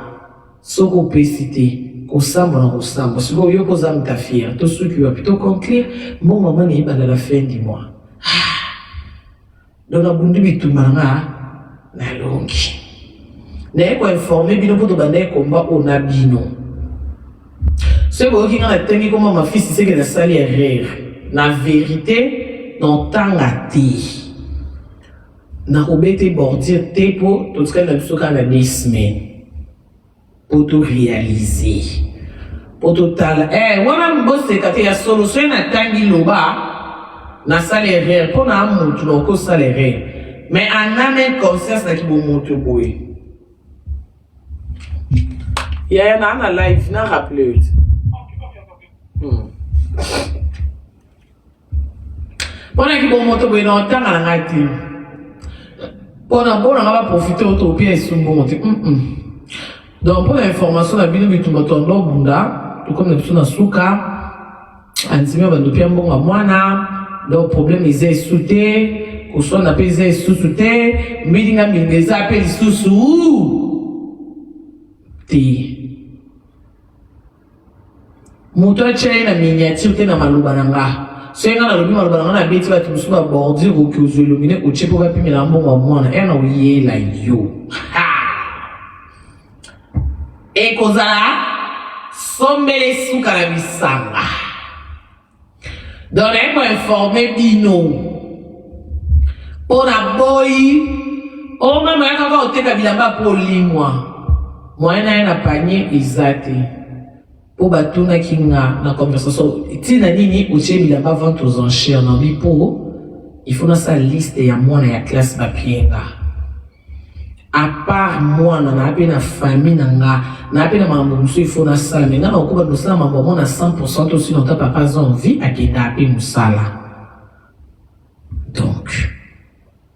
Soki opesi te, kosamba na kosamba. Sikoyo yo koza muta fier. Tosuki wapi? Toconclure mbongo mwana eyebanda la fin du mois. Donc nabundi bitumba na nga, nalongi. Naye koinformer bino mpo tobanda ekomba oyo na bino. Soki boyoki nga natangi koma mafisi, seke nasali erreur na vérité. Notanga te, nakobeta bordure te, mpo totikali na biso kaka na 2 semaines mpo toréaliser, mpo totala. Wana boseka te, ya solo. Soki natangi, loba nasala erreur, mpo na motu nakosala erreur, mais en âme conscience naki bomoto boye. Yaya, na live na rappeler. Mpo naki bomoto boye, na otanga na ngai te, mpona mpona nga baprofite oyo topia esumbongo te. Donc mpona information na bino, bitumba tondo obunda, tokomi na biso na suka. Andimi bando pia mbongo ya mwana. Donc problème eza esu te, koswana mpe eza esusu te, mbilinga mbilinga eza mpe lisusu te. Moto atya ye na miniature te na maloba na nga. Soki nga nalobi maloba na nga, nabeti bato mosusu babordure, oki ozwa elongi otie mpo bapimela mbongo ya mwana e na oyela yo. Ekozala sombele suka na bisanga. Donc naye koinformer bino mpo na boyi o mama ya kaka oteka bilamba mpo olimwa moyen na ye na panier eza te, mpo batunaki nga na conversation: ntina nini otie bilamba vente aux enchères? Nabi mpo il faut nasala liste ya mwana ya classe bapie nga. À part mwana, naa mpe na famille na nga, naa mpe na makambo mosusu il faut nasala. Me nga nakokoba kosala makambo ya mwana 100 to sinon ta papa aza en vie, akenda mpe mosala. Donc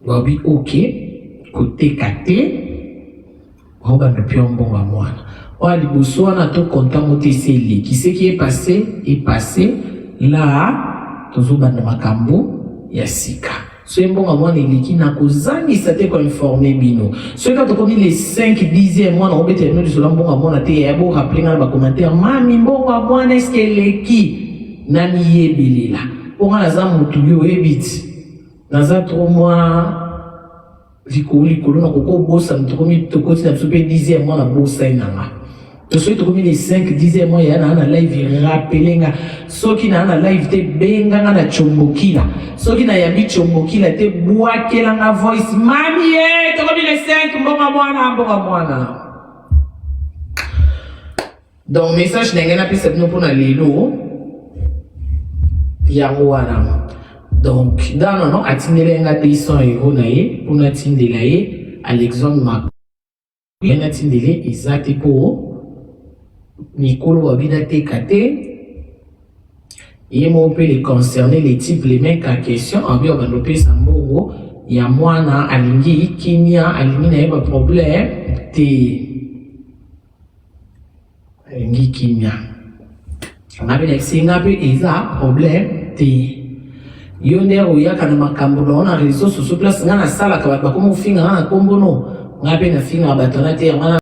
babi ok, koteka te, baobanda mpe mbongo ya mwana oyo liboso wana tokontango te. Esi eleki, ce qui est passé est passé. La tozobanda makambo ya sika. Soki mbongo ya mwana eleki, na kozangisa te koinformer bino. Soki kaka tokomi le 5 10e mwana, obetela bino lisolo ya mbongo ya mwana te. Ya borappeler nga na bacommentaire: mami, mbongo ya mwana eske eleki? Namiyebelela mpo nga naza motu yo oyebi ti naza trop mwa likolo likolo, na koko obosana. Tokomi, tokoti na biso mpe 10e mois, na bosai na nga. To soki tokomi le 5 10e mois, ya naa na live, rappeler nga. Soki naa na live te, benga nga na tiombokila. Soki nayambi tiombokila te, bwakela nga voice: mami ye, tokomi le 5, mbongo mwana, mbongo mwana. Donc message na ngai napesa bino mpona lelo yango wana. Donc danono atindela nga 200 € na ye mpona atindela ye Alexandre Mak ye. Natindele eza te, mpo mikolo babi nateka te. Ye moko mpe le concerné, le type, le mec en question, abi abanda opesa mbongo ya mwana, alingi kimia, alingi na ye baproblème te, alingi kimia. Nga mpe nayebisi nga mpe eza problème te. Yo nde oyaka na makambo na yo na réseau sociaux, place nga nasalaka, bato bakoma kofinga nga na nkombo no. Nga mpe nafingaka bato wana te, yango.